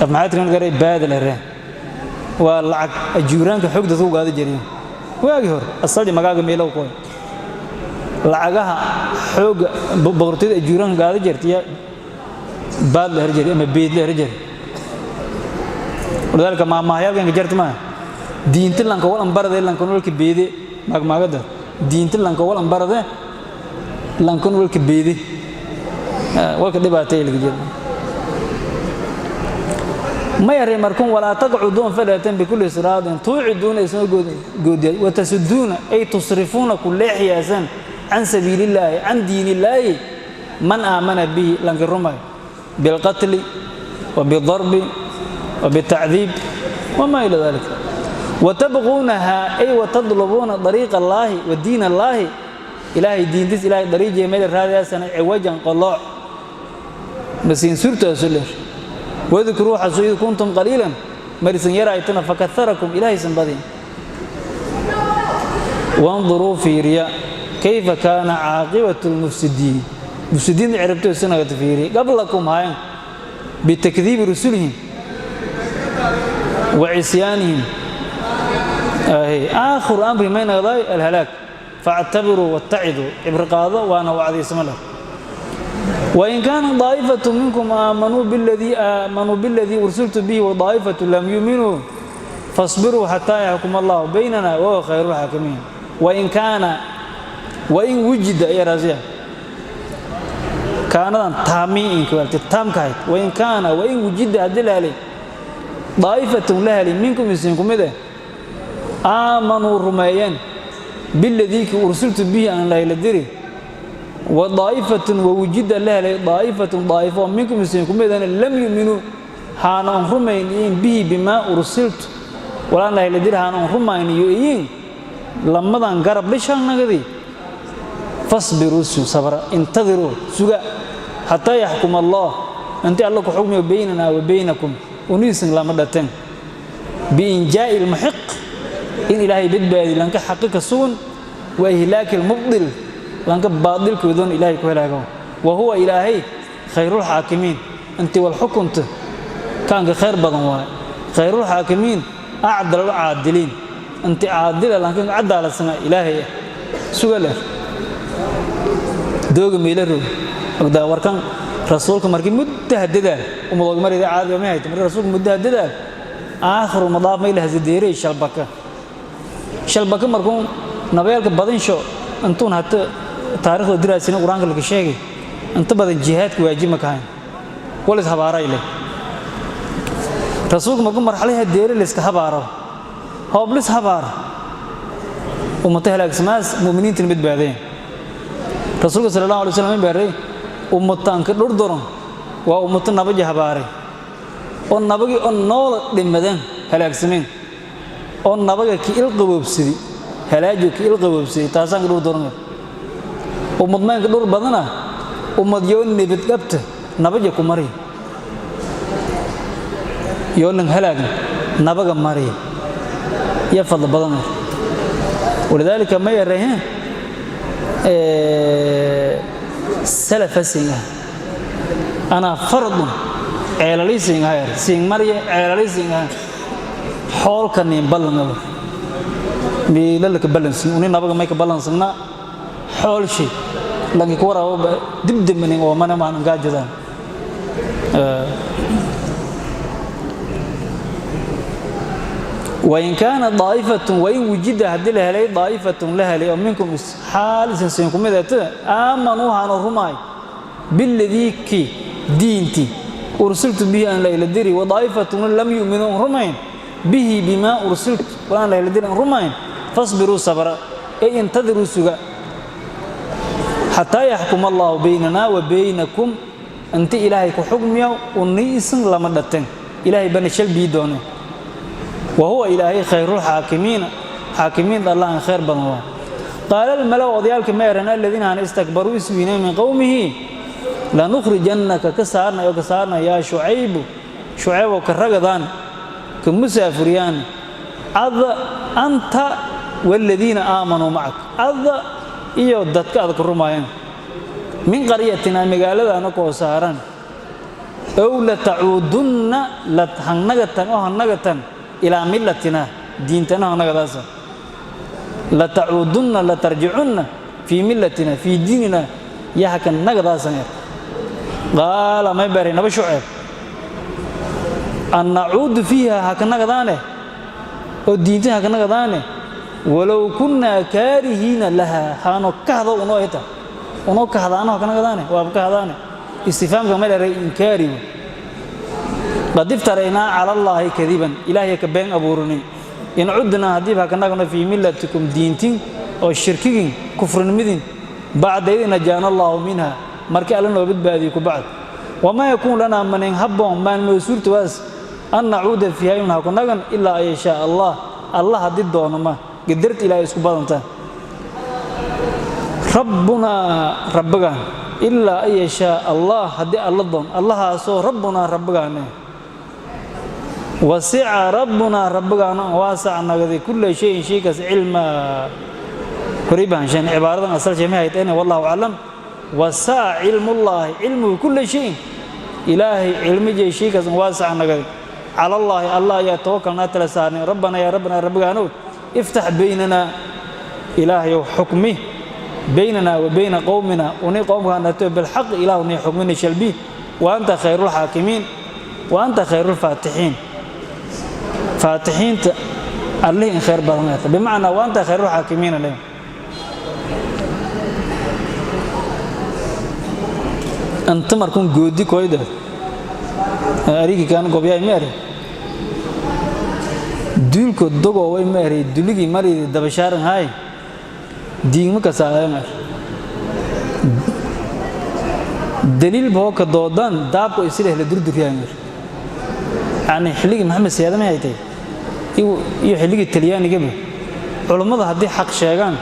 af maxaa tirin garay baad leh, waa lacag ajuuraanka xoog dadka ku gaado jireen waagii hore. Asaldi magaaga meelow koy lacagaha xooga boqortooyada ajuuraanka gaado jirtay baad la herjeri ama beed la herjeri. Walidaalika maamahyaalkan jarta maa diinta lanka wal ambarade lanka walka beede maagmaagada diinta lanka wal ambarade lanka walka beede walka dhibaatay laga jira ma yaray. Markun walaa taqcuduun fadhatan bikulli siraadin tuuciduuna isma goodiya, watasuduuna ay tusrifuuna ku leexiyaasan can sabiilillaahi, can diinillaahi, man aamana bihi, lanka rumay, bilqatli wabidarbi وبالتعذيب وما إلى ذلك. وتبغونها أي وتطلبون طريق الله ودين الله، إلهي دين تس إلهي طريق جميل هذا سنة عوجا قلاع مسين سورة سلر. واذكروا حسو إذ كنتم قليلا مرسن يرأيتنا فكثركم، إلهي سنبذين. وانظروا في رياء كيف كان عاقبة المفسدين، مفسدين عربتوا السنة في رياء قبلكم هاي بتكذيب رسلهم وعصيانهم، آخر أمر من الهلاك، فاعتبروا واتعظوا، عبر وأنا وعدي سمله. وإن كان طائفة منكم آمنوا بالذي أرسلت به وطائفة لم يؤمنوا فاصبروا حتى يحكم الله بيننا وهو خير الحاكمين. وإن كان وإن وجد يا رزيع كان تامين إن تام كايت. وإن كان وإن وجد هدل طائفة لها منكم يسينكم إذا آمنوا رميان بالذي أرسلت به أن لا يلدري، وطائفة ووجد لها طائفة طائفة منكم يسينكم إذا لم يؤمنوا هانا رميين به بما أرسلت ولا لا يلدري هانا رميين يؤين لما ذا قرب ليش نغدي. فاصبروا صبرا، انتظروا سجا حتى يحكم الله، أنت الله حكم بيننا وبينكم ونيسن لما دتن بإنجاء المحق، إن إلهي بدبادي لأنك حقك سون، وإهلاك المبطل، لأنك باطل كودون إلهي كهلاكه، وهو إلهي خير الحاكمين. أنت والحكم كان خير بدن خير الحاكمين أعدل العادلين، أنت عادل لأنك عدل السنة إلهي سؤال دوغ ميلرو ودا وركان. رسولك مركي مدة هددا ومضوج مري عادي ما هي مري رسولك مدة هددا آخر مضاف ما إله زديري شلبكة شلبكة مركون نبيلك بدن شو أنتون حتى تاريخ الدراسة القرآن لك شيء أنت بدن جهاد واجب مكان ولا هبارة إليه. رسولك مركون مرحلة هديري اللي هبارة هو بلس هبار ومتهلك سماس مؤمنين تنبت بعدين. رسولك صلى الله عليه وسلم بري ummataanka dhur doron waa ummato nabaji habaaray oo nabagii oo nool dhimadeen halaagsameen oo nabaga ki il qaboobsidi halaajo ki il qaboobsidi taasaan ka dhur doron. Ummad maanka dhur badana ummad yoo nibad dhabta nabaja ku mari yoo nan halaagna nabaga mari ya fadl badan. Walidaalika ma yaraheen. Salafa siin ah, anaa fardun ceelali siin ah, siin marye ceelali siin ah, xoolka niin ballanaba meelalka ballansin uni nabaga may ka ballansana xoolshi lanki ku waraabo dibdiminin oo mana maan gaajadaan. وإن كان ضائفة، وإن وجد هدي لهلي ضائفة لهلي ومنكم حال سنسينكم إذا آمنوا هانو بالذي كي دينتي أرسلت به أن لا إلى وضائفة لم يؤمنوا رمين به بما أرسلت وأن لا إلى رمين فاصبروا صبرا، أي انتظروا سجا حتى يحكم الله بيننا وبينكم. أنت إلهي كحكمي ونيس لما دتن إلهي بنشل بيدونه وهو إلهي خير الحاكمين، حاكمين الله خير بنوا. قال الملأ وضيالك ما يرنا الذين عن استكبروا اسمنا من قومه لنخرجنك كسارنا وكسارنا يا شعيب، شعيب وكرغدان كمسافريان أذ أنت والذين آمنوا معك أذ iyo dadka aad ku rumaayeen min qaryatina magaalada anako saaran aw la ta'udunna la hanagatan oo hanagatan ila millatina diintana hanagadaas la ta'udunna la tarji'unna fi millatina fi dinina yahakan nagadaas. Qaala may bari naba Shucayb an na'udu fiha hakanagadaane oo diinta hakanagadaane walow kunna kaarihiina laha haano kahdo uno eta uno kahdaano hakanagadaane waa kahdaane istifaamka ma dheeray inkaari. Qad iftaraynaa cala Allahi kadiban, ilaahay ka been abuurinay, in cudnaa haddii hakanagano fii millatikum diintin oo shirkigin kufrinimidin bacda id najaana Allahu minha markii alla noo badbaadiyo ku bacd. Wamaa yakuun lanaa manin habboon maan mawsuurta waas an nacuuda fiiha in hakunagan ilaa an yashaa Allah, Allah haddii doono ma qadarta ilaahay isku badanta rabbunaa rabbigaan ilaa an yashaa Allah haddii alla doon allahaasoo rabbunaa rabbigaane wasica rabbunaa rabbigaana waasac nagaday kulla shayin shay kas cilmaa horay baan sheen cibaaradan asal shay ma hayteen wallahu aclam. Wasaca cilmullaahi cilmuhu kulla shayin ilaahay cilmijay shay kas waasac nagaday. Cala allaahi allah ayaa tawakalnaa tala saarnay. Rabbana yaa rabbana rabbigaanow iftax baynana ilaahayow xukmi baynana wa bayna qowmina uni qowmkaanato bilxaq ilaahu ni xukmini shalbi wa anta khayru lxaakimiin wa anta khayru lfaatixiin faatixiinta allihii in khayr badan ahta bimacnaa wa anta khayru lxaakimiina le anta markuun goodi koyda arigi kaan gobyaay ma eri duulko dogooway ma eri duligii maridi dabashaaran haay diigma kasaadaya ma eri daliil boo ka doodaan daabko isileh la durduryaa ma eri yacni xilligii Maxamed Siyaada ma haytay iyo xilligii Talyaanigaba culummada haddii xaq sheegaan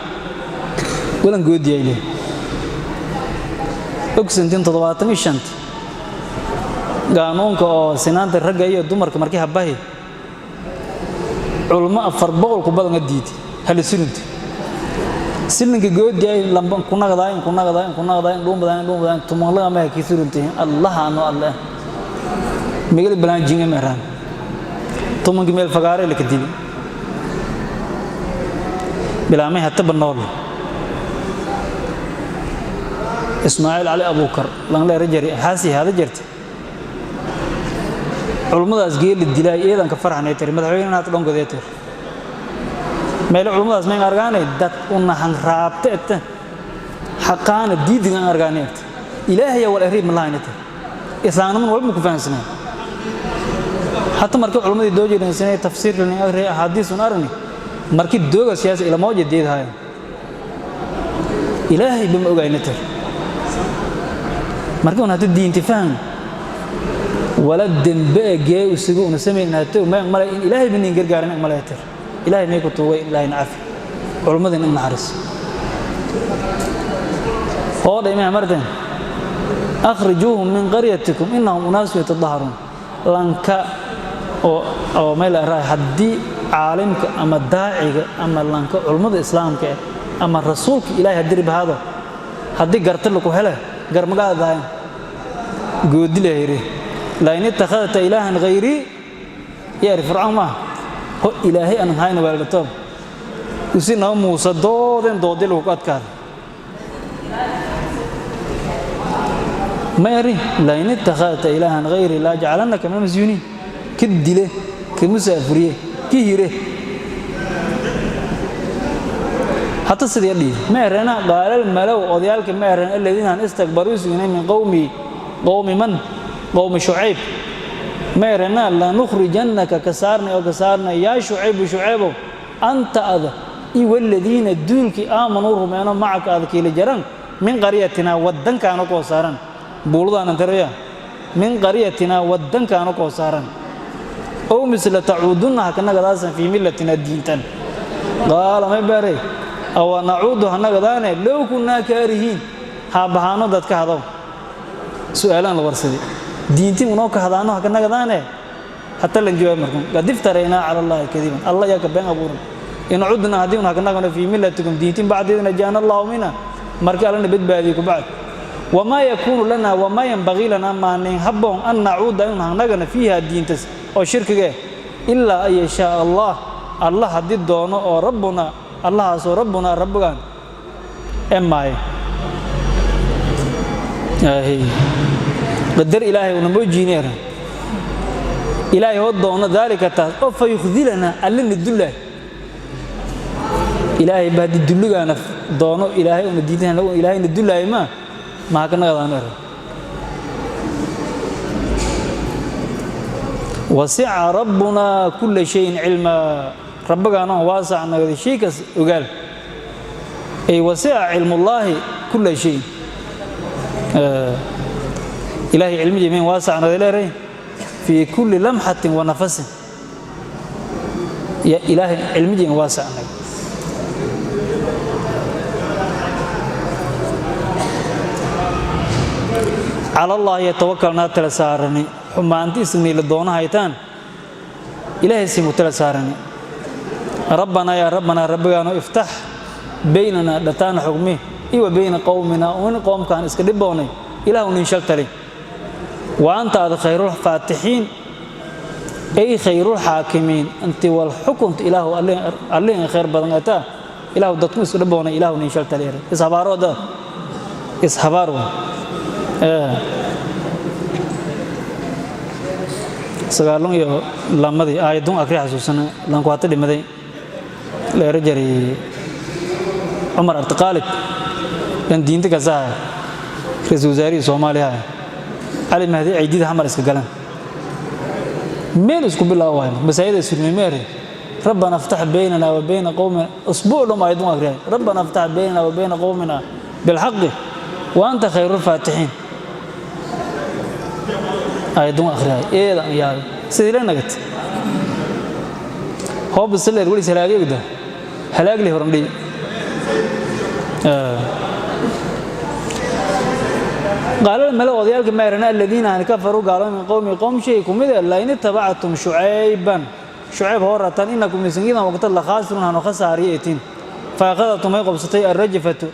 walan goodiyay leh ogsantiin 75 qaanuunka oo sinaanta ragga iyo dumarka markii habahi culummo 400 ku badan diiday hal sirinti silinka goodiyay lamban ku naqdaa in ku naqdaa in ku naqdaa in dhuumadaan dhuumadaan tumanlaga ma ki sirinti Allah ano Allah megal balaan jinga meeraan tumanki meel fagaare la kadib bilaamay hatta banool Ismaaciil Cali Abuukar lan la rajari haasi hada jirta culimadaas geeli dilay eedanka farxanay tir madaxweynaha hada dhongoday tir meel culimadaas ma argaanay dad u nahan raabta eta xaqaana diidigan argaanay ilaahay wal ariib ma lahayn tir islaamnimo walba ku fahansanay hatta markii culimadii doo jeedeen sinay tafsiir lan akhri ahadiis un arni markii dooga siyaasi ila mawjad deedahay ilaahay bama ogayna tir markii un hada diinti faham wala dembe gee usugu una sameynaato ma malay in ilaahay binin gargaaran malay tir ilaahay may ku tuugay ilaahay naafi culimadii in naxariis oo dheemay martan akhrijuhum min qaryatikum innahum unaas yatadaharun lanka oo meel raay haddii caalimka ama daaciga ama lanka culimada islaamka ama rasuulka ilaahay haddii bahado haddii garta lagu hele Garmagaadahayn goodi la yiri la in ittakhadta ilaahan ghayri yaari Fircawn ma ho ilaahay aan hayna weeldhato usi Nabi Muuse dooden doodi lagu ku adkaaday ma yari la in ittakhadta ilaahan ghayri la ja'alannaka min al-masjuniin ka dile ka musaafuriye ka hire hatta sidii dhihi ma erena. Qaala al-malaw odayaalka ma eren alladina istakbaruu sugnay min qawmi qawmi man qawmi Shucayb ma erena la nukhrijannaka ka saarnay oo ka saarnay yaa Shucaybu Shucaybow anta ada iyo waladiina duulkii aamanuu rumeeno macaka ada kiila jaran min qaryatina waddankaana koo saaran buuladaanan taraya min qaryatina waddankaana koo saaran ow misla tacuudunna hakanagadaasan fii millatina diintan. Qaala may baray awa nacuudu hanagadaane low kunnaa kaarihiin haabahaano dadka hadow su'aalaan la warsaday diintii unoo ka hadaano hakanagadaane hata lan jawaab markan qad iftaraynaa cala Allahi kadiban Allah yaa ka been abuuran in cudna haddii un hakanagano fii millatikum diintin bacdeedna jaana Allahu mina markii Allana badbaadiyey ku bacd wamaa yakuunu lana wamaa yanbagii lana maanin habboon an nacuuda inun hanagana fiiha diintas oo shirkiga ilaa an yashaa Allah Allah haddii doono oo rabbuna Allahaasoo rabbunaa rabbigaan e maaye qadar Ilaahay una moojiineera Ilaahay hoo doono daalika taas oo fa yukhdilana allana dullaay Ilaahay ba haddii dulligaana doono Ilaahay una diintan Ilaahayna dullaay ma maha ka naqdaan er. Wasica rabbunaa kulla shayin cilmaa rabbigaana waasac nagday shay kas ogaal ay wasica cilmullaahi kulla shay Ilaahay cilmigii min waasac nagday leeray fii kulli lamxatin wa nafasin ya Ilaahay cilmigii waasac nagday. Cala Allahi yatawakalnaa tala saarani xumaanti isniila doona haytaan Ilaahay simu tala saarani. Rabbanaa yaa rabbanaa rabbigaano iftax baynana dhataana xugmi iyo wa bayna qowmina un qoomkaan iska dhiboonay Ilaahu nin shal tali wa anta ada khayrul faatixiin ay khayrul xaakimiin inti wal xukunta Ilaahu allihin khayr badan ataa Ilaahu dadku iska dhiboonay Ilaahu nin shal tali ishabaarooda ishabaar sagaalun iyo lamadii aayadun akri xasuusana lanku hata dhimaday leero jaray Cumar Artiqaalib dan diinta kasaha ra-iisul wasaarihii Soomaaliya Cali Mahdi Ciidida Xamar iska galan meel isku bilaabo waay masaajida surmimeere rabbana aftax baynana wa bayna qawmina usbuuc dhum aayadun akriyay rabbana aftax baynana wa bayna qawmina bilxaqi wa anta khayrul faatixiin aayadun akhriyay eedan yaabay sidii la nagat hoob sileer wali halaagayda halaag leh horandhi. Qaala mala odayaalka mayrana aladiina aan kafaruu gaalo min qowmi qowm shay kumid la in tabactum Shucayban Shucayb horatan inakum isingidan waqta la khaasirun hanu khasaariyetin fa akhadatum ay qabsatay arrajfatu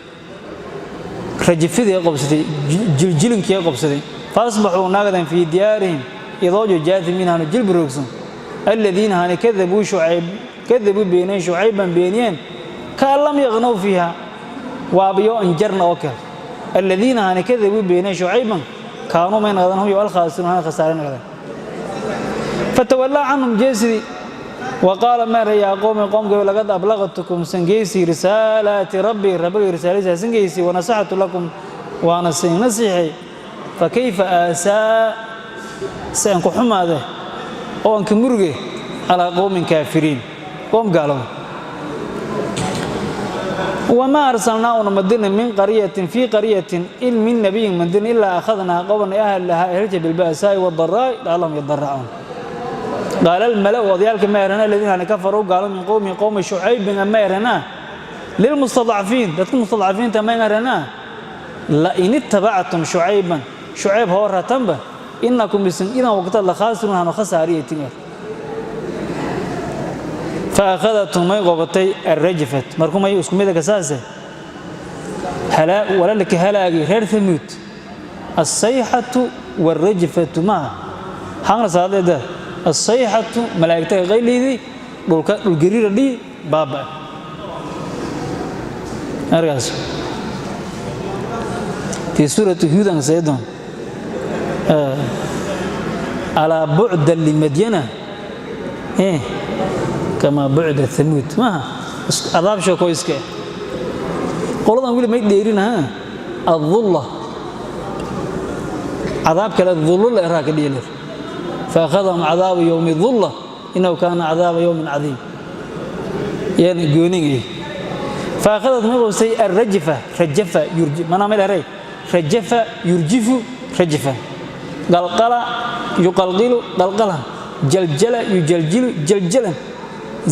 rajfidii qabsatay jiljilinkii qabsatay faasbaxuu naagadan fii diyaarihim idoojo jaatimiin hanu jilbi roogsan aladiina hana kadabuu Shucayb kadabuu beeneen Shucayban beeniyeen kaan lam yaqnow fiiha waabiyo anjarna oo kale aladiina hana kadabuu beeneen Shucayban kaanuu may naqdaan hum yo alkhaasiruun hana khasaare naqdaan. Fatawallaa canhum jeesidi وقال ما يا قوم قوم لقد أبلغتكم سنجيسي رسالات ربي ربي رسالتي سنجيسي ونصحت لكم وأنا نصيحي فكيف آسى سأنكو حماده أو أنك مرقه على قوم كافرين قوم قالوا وما أرسلنا مدنا من قرية في قرية إن من نبي مدن إلا أخذنا قوما أهلها أهلت بالبأساء والضراء لعلهم يضرعون. قال الملأ وضيالك ما يرنا الذين كفروا قالوا من قوم قوم شعيب ما يرنا للمستضعفين المستضعفين ما يرنا لئن اتبعتم شعيبا شعيب هو رتنبه إنكم بسن إذا وقت الله خاسرون هنو خساريتين. فأخذتهم ما قبطي الرجفة مركم أي اسكم إذا كساسة هلا ولا لك هلاقي غير ثموت Asayxatu waalrajfatu maaha xaangna saadeeda. Asayxatu malaa'igtaga qayliydii, dhulka dhulgariira dhihi baaba markaas fii suurati Huud aan seedon alaa bucdan limadyana kamaa bucda Thamuud maaha cadaab sheeko iska qoladan weli may dheerinaha addulla cadaab kale dullula eraa ka dhiilir faakhadahum cadaabu yowmi dulla innahu kaana cadaaba yowmin cadiim yaana goonigay. Faakhadat ma qabsay arrajfa rajafa yurji manaa meel eray rajafa yurjifu rajafa, qalqala yuqalqilu qalqalan, jaljala yujaljilu jaljalan,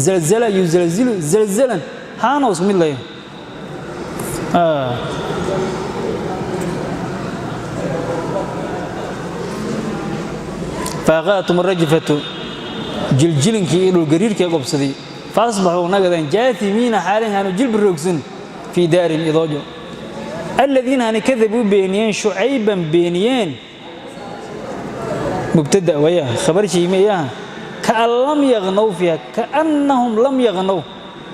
zalzala yuzalzilu zalzalan, haana isku mid layo. Faaqadatum arajfatu jiljilinkii iyo dhulgariirkii qobsaday, faasbaxuu nagadeen jaatimiina xaalin haanu jilbi roogsan fii daarin idoojo. Aladiina hani kadabuu beeniyeen Shucayban beeniyeen mubtada waya khabar shiimeeyaha kaan lam yaqnow fiiha kaannahum lam yaqnow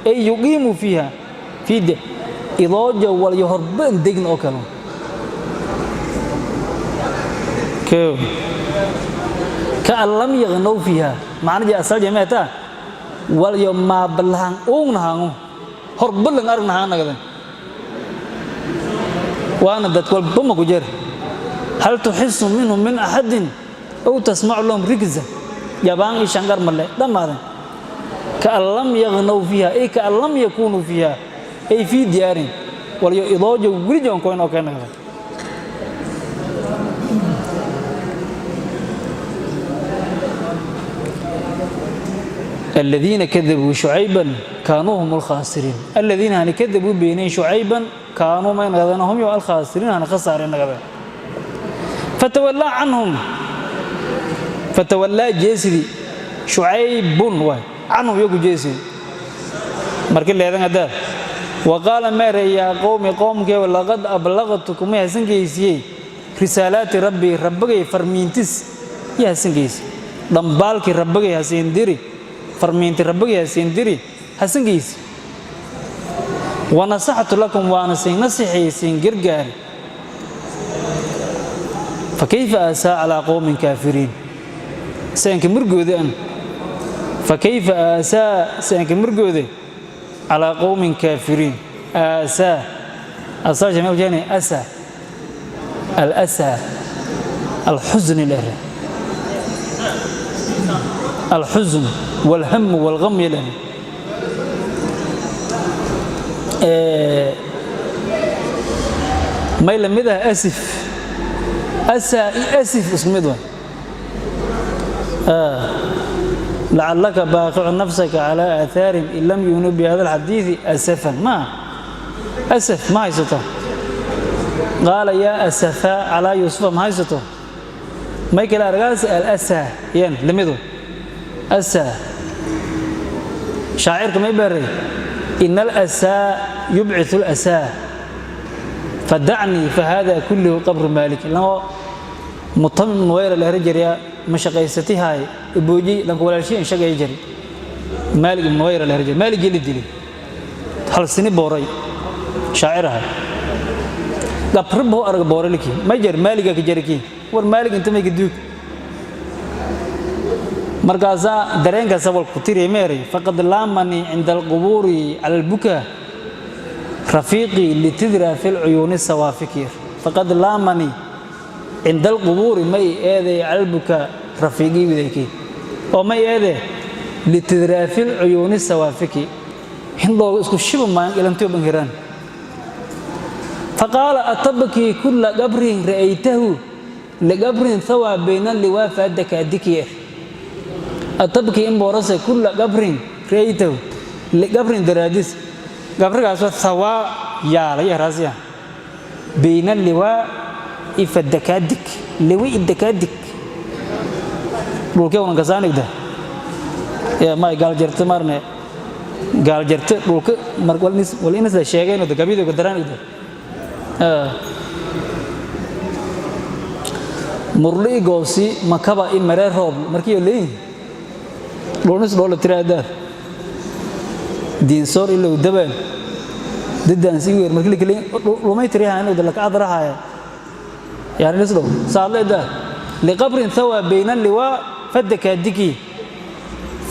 ay yuqiimuu fiiha fiide idoojo walyo horban degin oo kale kaan lam yaqnow fiiha macnajii asal jameetaa walyo maabalahan uugnahaangu horbalan aragnahaan nagadan waana dad walba ma ku jeer hal tuxisu minhum min axadin aw tasmacu lahum rigza jabaan i shanqar male dhammaadan kaan lam yaqnow fiiha ay kaan lam yakuunuu fiiha ay fii diyaarin walyo idoojo weli joonkoyn oo kale nagadan. الذين كذبوا شعيبا كانوا هم الخاسرين. الذين هن كذبوا بينين شعيبا كانوا ما ينغذون هم الخاسرين هن خسارين نغذون. فتولى عنهم فتولى جيسدي شعيب عنهم يقو جيسدي markii leedan hada وقال ما يا قوم قومك ولقد أبلغتكم يا سنجيسي رسالات ربي ربي فرمينتس يا سنجيسي دنبالك ربي يا سندري farmiinti rabbigay hasiin diri hasangiisi wanasaxtu lakum waana siin nasixaysiin gargaari fakayfa aasaa calaa qowmin kaafiriin saanka murgoode an fakayfa aasaa saanka murgoode calaa qowmin kaafiriin aasaa asaa jameel jani asaa alasaa alxusni lere alxusn والهم والغم يلهم ما يلمدها أسف أسا أسف اسمه لعلك باقع نفسك على آثارهم إن لم يؤمنوا بهذا الحديث أسفا ما أسف ما يسطا قال يا أسفا على يوسف ما يسطا ما يكلا رقاس الأسى ين لمدو أسى شاعرك ما يبري إن الأسى يبعث الأسى فدعني فهذا كله قبر مالك لأنه مطمم وير الهرجر يا مشقيستي هاي بوجي لأنك ولا شيء شقي يجري مالك من وير الهرجر مالك جلد لي هل سنة بوري شاعرها قبربه أرق بوري لك ما يجري مالك كجريكي ور مالك أنت ما يقدوك markaasa dareenka sabal ku tiri meeray faqad laamani inda alquburi ala albuka rafiqi litidra fi aluyun sawafikir faqad laamani inda alquburi may eeday ala albuka rafiqi widayki oo may eeday litidra fi aluyun sawafiki hindoo isku shiba maan ilantiyo bangiran faqala atabki kull qabrin ra'aytahu liqabrin thawa bayna liwafa dakadikir atabki in boorase kulla qabrin raytaw li qabrin daraadis qabrigaas waa thawa yaalay raasiya bayna liwa ifadakadik liwi idakadik dhulkee unan kasaanigda yaa may gaal jarta marne gaal jarta dhulka mar wal inis la sheegay inuu gabido ka daraanigda. Murli goosi makaba i maree roob markii leeyin dhoonis dhoola tiraadaad diinsoor ilow dabaan dadaan si weer markii la lumay tiriyaha inuu dalka adrahaya yani lisdhow saadleeda liqabrin thawa bayna liwaa fadakaadiki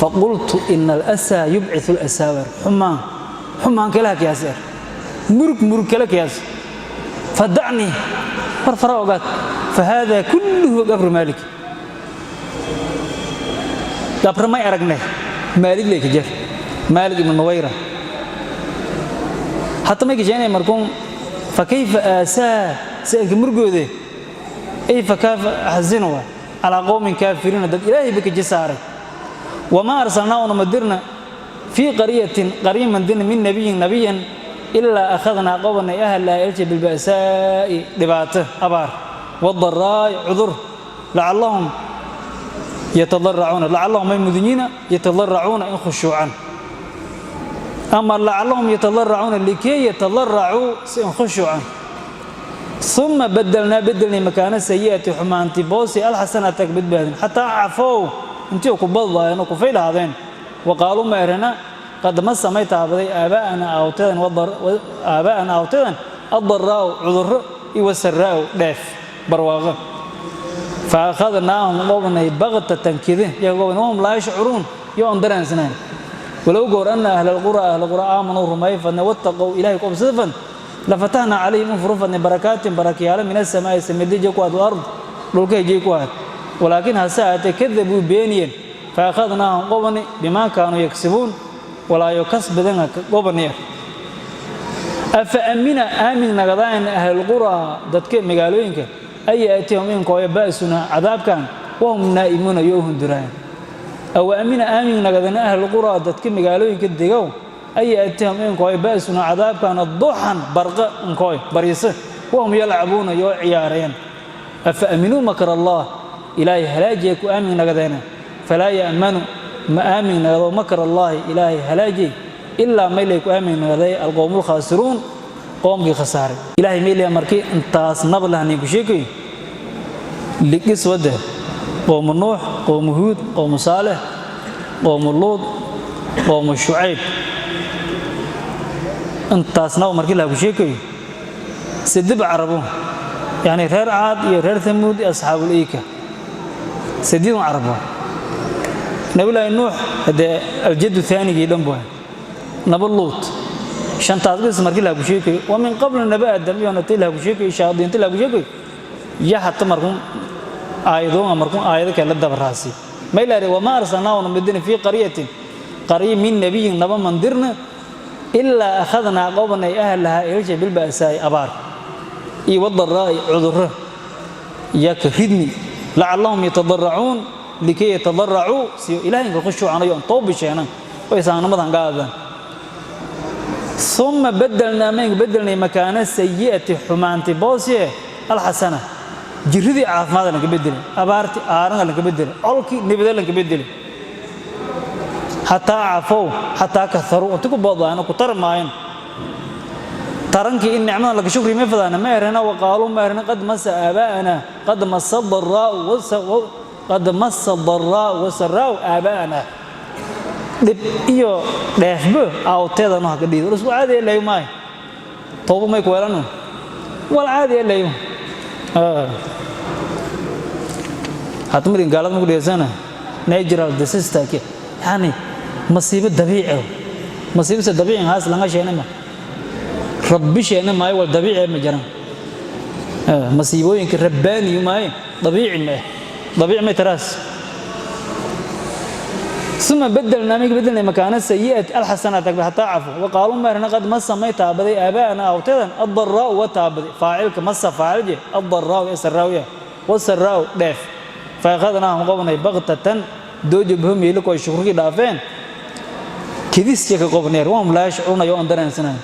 faqultu ina alasaa yubciu alasaawir xumaan xumaan kalaha kiyaaseer murug murug kala kiyaas fadacnii far fara ogaad fahada kulluhu qabru maalik qabra may aragne maalig lay ka jar maalik ibnu nuwayra hatta may kasheenay markuun fakayfa aasaa si-anka murgoode ay fakaafa axzinu wa calaa qowmin kaafiriina dad ilaahay ba kaji saaray. Wamaa arsalnaa unama dirna fii qaryatin qarya mandirna min nabiyin nabiyan ilaa akhadnaa qobanay ahlaha elja bilba'saa'i dhibaato abaar wadaraa'i cudur lacallahum yatadaracuuna lacallahum ay mudniina yatadaracuuna in khushuucan ama lacallahum yatadaracuuna likay yatadaracuu si in khushuucan. Uma badelnaa bedelnay makaana sayi'ati xumaanti boosi alxasanata ka badbaadin xataa cafow intii ku badlaayeen oo ku faylahaadeen wa qaaluu ma erana qad massa may taabaday aabaa'ana aawtadan aabaa'ana aawtadan adaraa'u cudurro iyo wasaraa'u dheef barwaaqo fa akhadnaahum qobnay baktatan kide iyagoo wahum laa yashcuruun iyo on dareensanayn. Walow goor anna ahla alqura ahla qura aamanuu rumay fadne wattaqow ilahay ku obsada fad lafatahna calayhim in furu fadne barakaatin barakyaalo min asamaa'i samidija ku aad ard dhulka hejay ku aad walaakiin hase ahaatee kadabuu beeniyeen fa akhadnaahum qobni bimaa kaanuu yaksibuun walaayo kasbadan qobniyar. Afa amina aamin nagadaan ahlulquraa dadka magaalooyinka ay yaatihum in kooya ba'suna cadaabkan wahum naa'imuuna yoo hunduraan aw amina aamin nagadana ahlulquraa dadka magaalooyinka degow ay yaatihum in kooya ba'suna cadaabkan duxan barqa inkooy bariise wahum yalcabuuna yoo ciyaareen. Afa aminuu makr allah ilaahay halaajiya ku aamin nagadeena falaa ya'manu ma aamin nagado makr allaahi ilaahay halaajiyay ilaa maylay ku aamin nagaday alqowmul khaasiruun qoomkii khasaaray. Ilaahay maylaya markii intaas nab lahani ku sheekay liqis wada qowmu nuux, qowmu huud, qowmu saalix, qowmu luud, qowmu shucayb intaas nab markii laha ku sheekayo sidib carabo yani reer Caad iyo reer Thamuud iyo asxaabul iika sideedun carabo. Nabillaahi Nuux haddee aljaddu thaanigii dhan bu naba Luut shantaas bis markii laha ku sheekayo wa min qablu naba Aadam iyo natay laha ku sheekayo shayaadiinta laha ku sheekayo ya hata markun aayadoon markun aayado kale la daba raasi maylaari wamaa arsalnaa unamidina fii qaryatin qarya min nabiyin naba mandirna ilaa akhadnaa qobnay ahlahaa ilsha bilba'saa'i abaar iyo wadaraa'i cudurro yaka ridni lacallahum yatadaracuun likay yatadaracuu si ilahay inka khushuucanayo on toobi sheenan oo isaannimadan qaadaan. Uma badelnaa maynka bedelnay makaana sayi'ati xumaanti boosiye alxasana jiridii caafimaada lanka bedelay abaarti aaranga lanka bedelay colkii nibada lanka bedelay xataa cafow xataa kaharuu inti ku boodlaana ku tarmaayan tarankii in nicmadan laka shukri ma fadaana ma erena waqaaluu ma erena qad masa aabaa'ana qad masa daraa'u qad masa daraa'u wasaraa'u aabaa'ana dhib iyo dheefbo aawteedanu haka dhiido isku caadi elayo maayo toobo may ku weelanu wal caadi elayo hata marin gaalada maku dhegeysana natural disaster yani masiibo dabiici masiibo se dabiici haas langa sheene ma rabbi sheene maayo wal dabiici ma jiraan masiibooyinka rabbaani maayo dabiici ma dabiici may taraas. ثم بدلنا ميك بدلنا مكان السيئة الحسنة حتى عفوا وقالوا ما قد مس ما تابدي آباءنا أو تذن الضراء وتابدي فاعلك مس فاعل الضراء يسراوية والسراء داف فأخذناهم قبنا بغتة دوج بهم يلقوا الشكر دافين كذيس يك قبنا وهم لا يشعرون يوم درن سنة.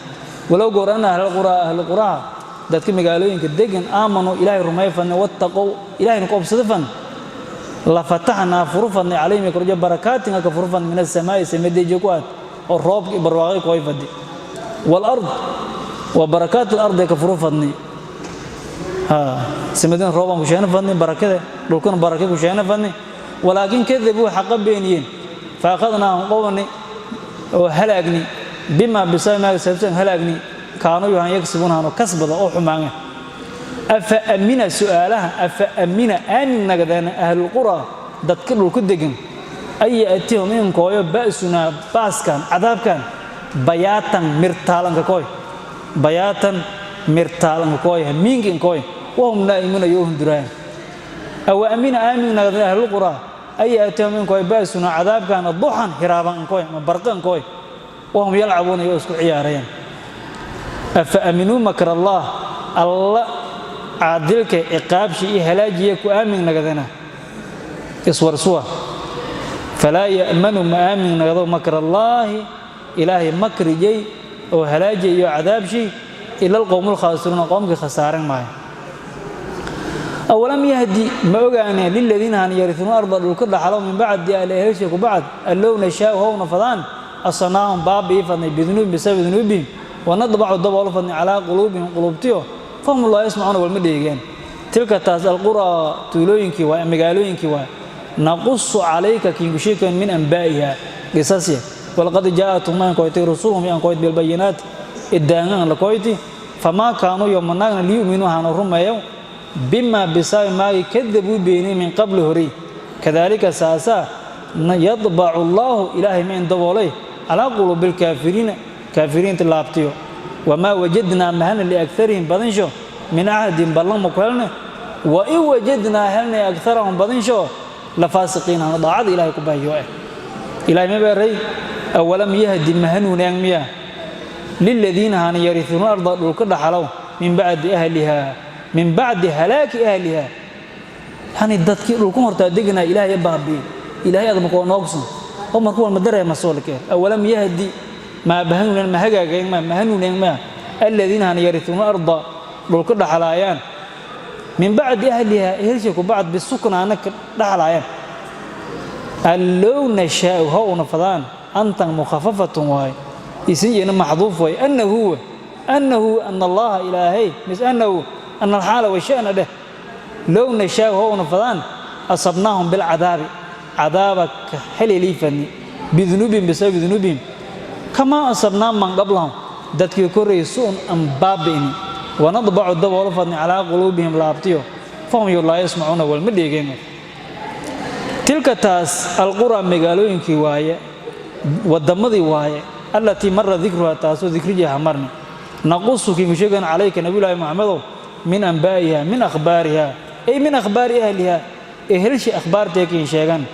ولو قرأنا أهل القرى أهل القرى dadka magaalooyinka degan aamanuu ilaahay rumay fadne wattaqow ilahayna ku obsada fan lafataxnaa furufadnay calayhim korjo barakaatinka ka furufad min asamaa'i samadeejo ku aad oo roobka iyo barwaaqay ku fadhi walard wa barakaat alardi ka furufadnay. Simadin roobaan ku sheena fadni, barakada dhulkuna baraka ku sheena fadni, walaakin kadabuu xaqa beeniyeen. Fa akhadnaahum qowni oo halaagni bimaa bisabi maaga sababsan halaagni kaanuu yohan yagsibuun hano kasbada oo xumaange. Afa amina su'aalaha, afa amina aamin nagadeena ahlulqura dadka dhulku degan ay ya'tihum in kooyo ba'sunaa baaskan cadaabkan bayaatan mirtaalanka kooy, bayaatan mirtaalanka kooy, hamiinkin kooy, wahum naa'imuuna yoo hunduraayan. Awa amina aamin nagadeena ahlulqura ay ya'tihum in kooyo ba'sunaa cadaabkan duxan hiraaban kooy ama barqan kooy, wahum yalcabuuna yoo isku ciyaarayaan. Afa aminuu makra allah, alla caadilka ciqaabshi iyo halaajiya ku aamin nagadana iswarsuwa. Falaa ya'manu ma aamin nagado makra allaahi ilaahay makrijay oo halaajiya iyo cadaabshi ila alqowmu lkhaasiruuna qowmkii khasaaran maayo. Awalam yahdi ma ogaane liladiina han yariuuna arda dhulka dhaxlo min bacdi ahli ehelsha ku bacd allow nashaau howna fadaan asanaahum baabii fadnay bidunuubin bisababi dunuubihim wanadbacu daboolo fadnay calaa quluubihim quluubtiyo fahum laa yasmacuuna walma dheegeen. Tilka taas alquraa tuulooyinkii waay, magaalooyinkii waay, naqusu calayka kiinku sheekayn min anbaa'iha qisasya. Walaqad jaa'athum an koytay rusuluhum an koyt bilbayinaat idaangan la koyti famaa kaanuu yomanaagna liyu'minuu hana rumeeyo bimaa bisabi maagi kadabuu beeniyey min qabli horey. Kadaalika saasaa yadbacu allaahu ilaahay ma in daboolay calaa quluubi alkaafiriina kaafiriinta laabtiyo. Wamaa wajadnaa mahana liakarihim badinsho min cahdin ballan ma ku helne, wa in wajadnaa helnay akarahum badinsho la faasiqiin hana daacada ilahay ku bahiyo eh. Ilahay ma beeray awalam yahdi mahanuunaan miya liladiina hana yariuuna arda dhulka dhaxalow min bacdi ahliha min bacdi halaaki ahliha, yani dadkii dhulku hortaa deganaa ilaahay baabi'ey ilaahay adma koo noogsan oo marku walma dareema soolkeer. Awalam yahdi ma bahanuunan ma hagaagayn ma mahanuunan ma aladiina hana yariuuna arda dhulka dhaxlaayaan min bacdi ahliha ehelshii ku bacd bisuknaana ka dhaxlaayaan allow nashaau ha una fadaan antan mukhafafatun waay isin iyana maxduuf waay annahu annahu ana allaha ilaahay mis annahu ana alxaala washa'na dheh low nashaau ha una fadaan asabnaahum bilcadaabi cadaaba ka helelii fadni bidunuubihim bisababi dunuubihim kamaa asabnaa man qablahum dadkii korreeyay su'un an baabi'ni wanadbacu daboolo fadni calaa quluubihim laabtiyo fahum yo laa yasmacuuna walma dheegeen. Tilka taas alqura magaalooyinkii waaye, wadammadii waaye, allatii mara dikruha taasoo dikrijiha marni naqusu kiinku sheegan calayka nabiyulaahi maxamedow min anbaa'iha min akhbaariha ay min akhbaari ahliha ehelshi akhbaartee kiin sheegan.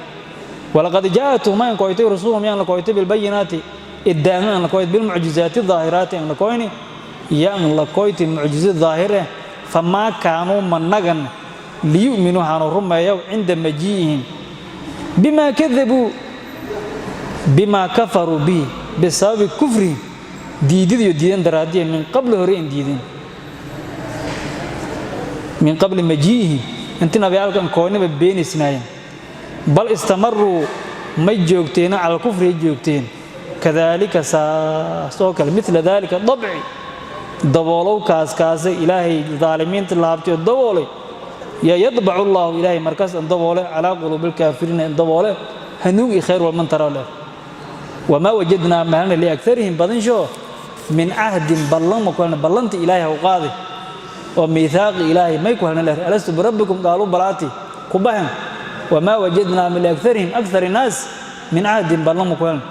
Walaqad jaa'athum man koytay rusuluhum yaan la koytay bilbayinaati iddaanga aan la koyt bilmucjizaati daahiraati aan la koyni yaan la koyti mucjizo daahire famaa kaanuu managan liyu'minuu hanu rumeeyow cinda majii'ihim bimaa kadabuu bimaa kafaruu bihi bisababi kufrihim diididiyo diidan daraadiya min qabli hore in diideen min qabli majii'ihim inti nabiyaalkan kooniba beenisnaayeen bal istamaruu may joogteena cala kufri joogteen. Kadaalika saas oo kale mila daalika dabci daboolowkaas kaase ilaahay daalimiinta laabtay oo daboolay yaa yadbacu allaahu ilaahay markaas an daboole calaa quluubi alkaafiriina an daboole hanuun iyo khayr walman tara leh. Wamaa wajadnaa mahalna liakarihim badinsho min cahdin ballan ma ku helna ballanta ilaahay haw qaaday oo miithaaqi ilaahay may ku helna leh alastu birabbikum qaaluu balaati ku bahen. Wamaa wajadnaa liakarihim akthar innaas min cahdin ballan ma ku helna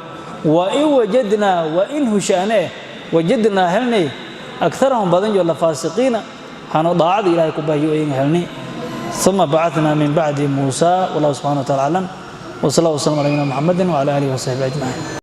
wain wajadnaa wain hushaane wajadnaa helnay akarahum badan yo lafaasiqiina hanu daacada ilaahay ku bahiyo ayna helnay. Uma bacatnaa min bacdi muusa wallahu subxana wa taala aclam wsala waslam ala nabiyina muxamadi wcala aalihi wasaxbi ajmaciin.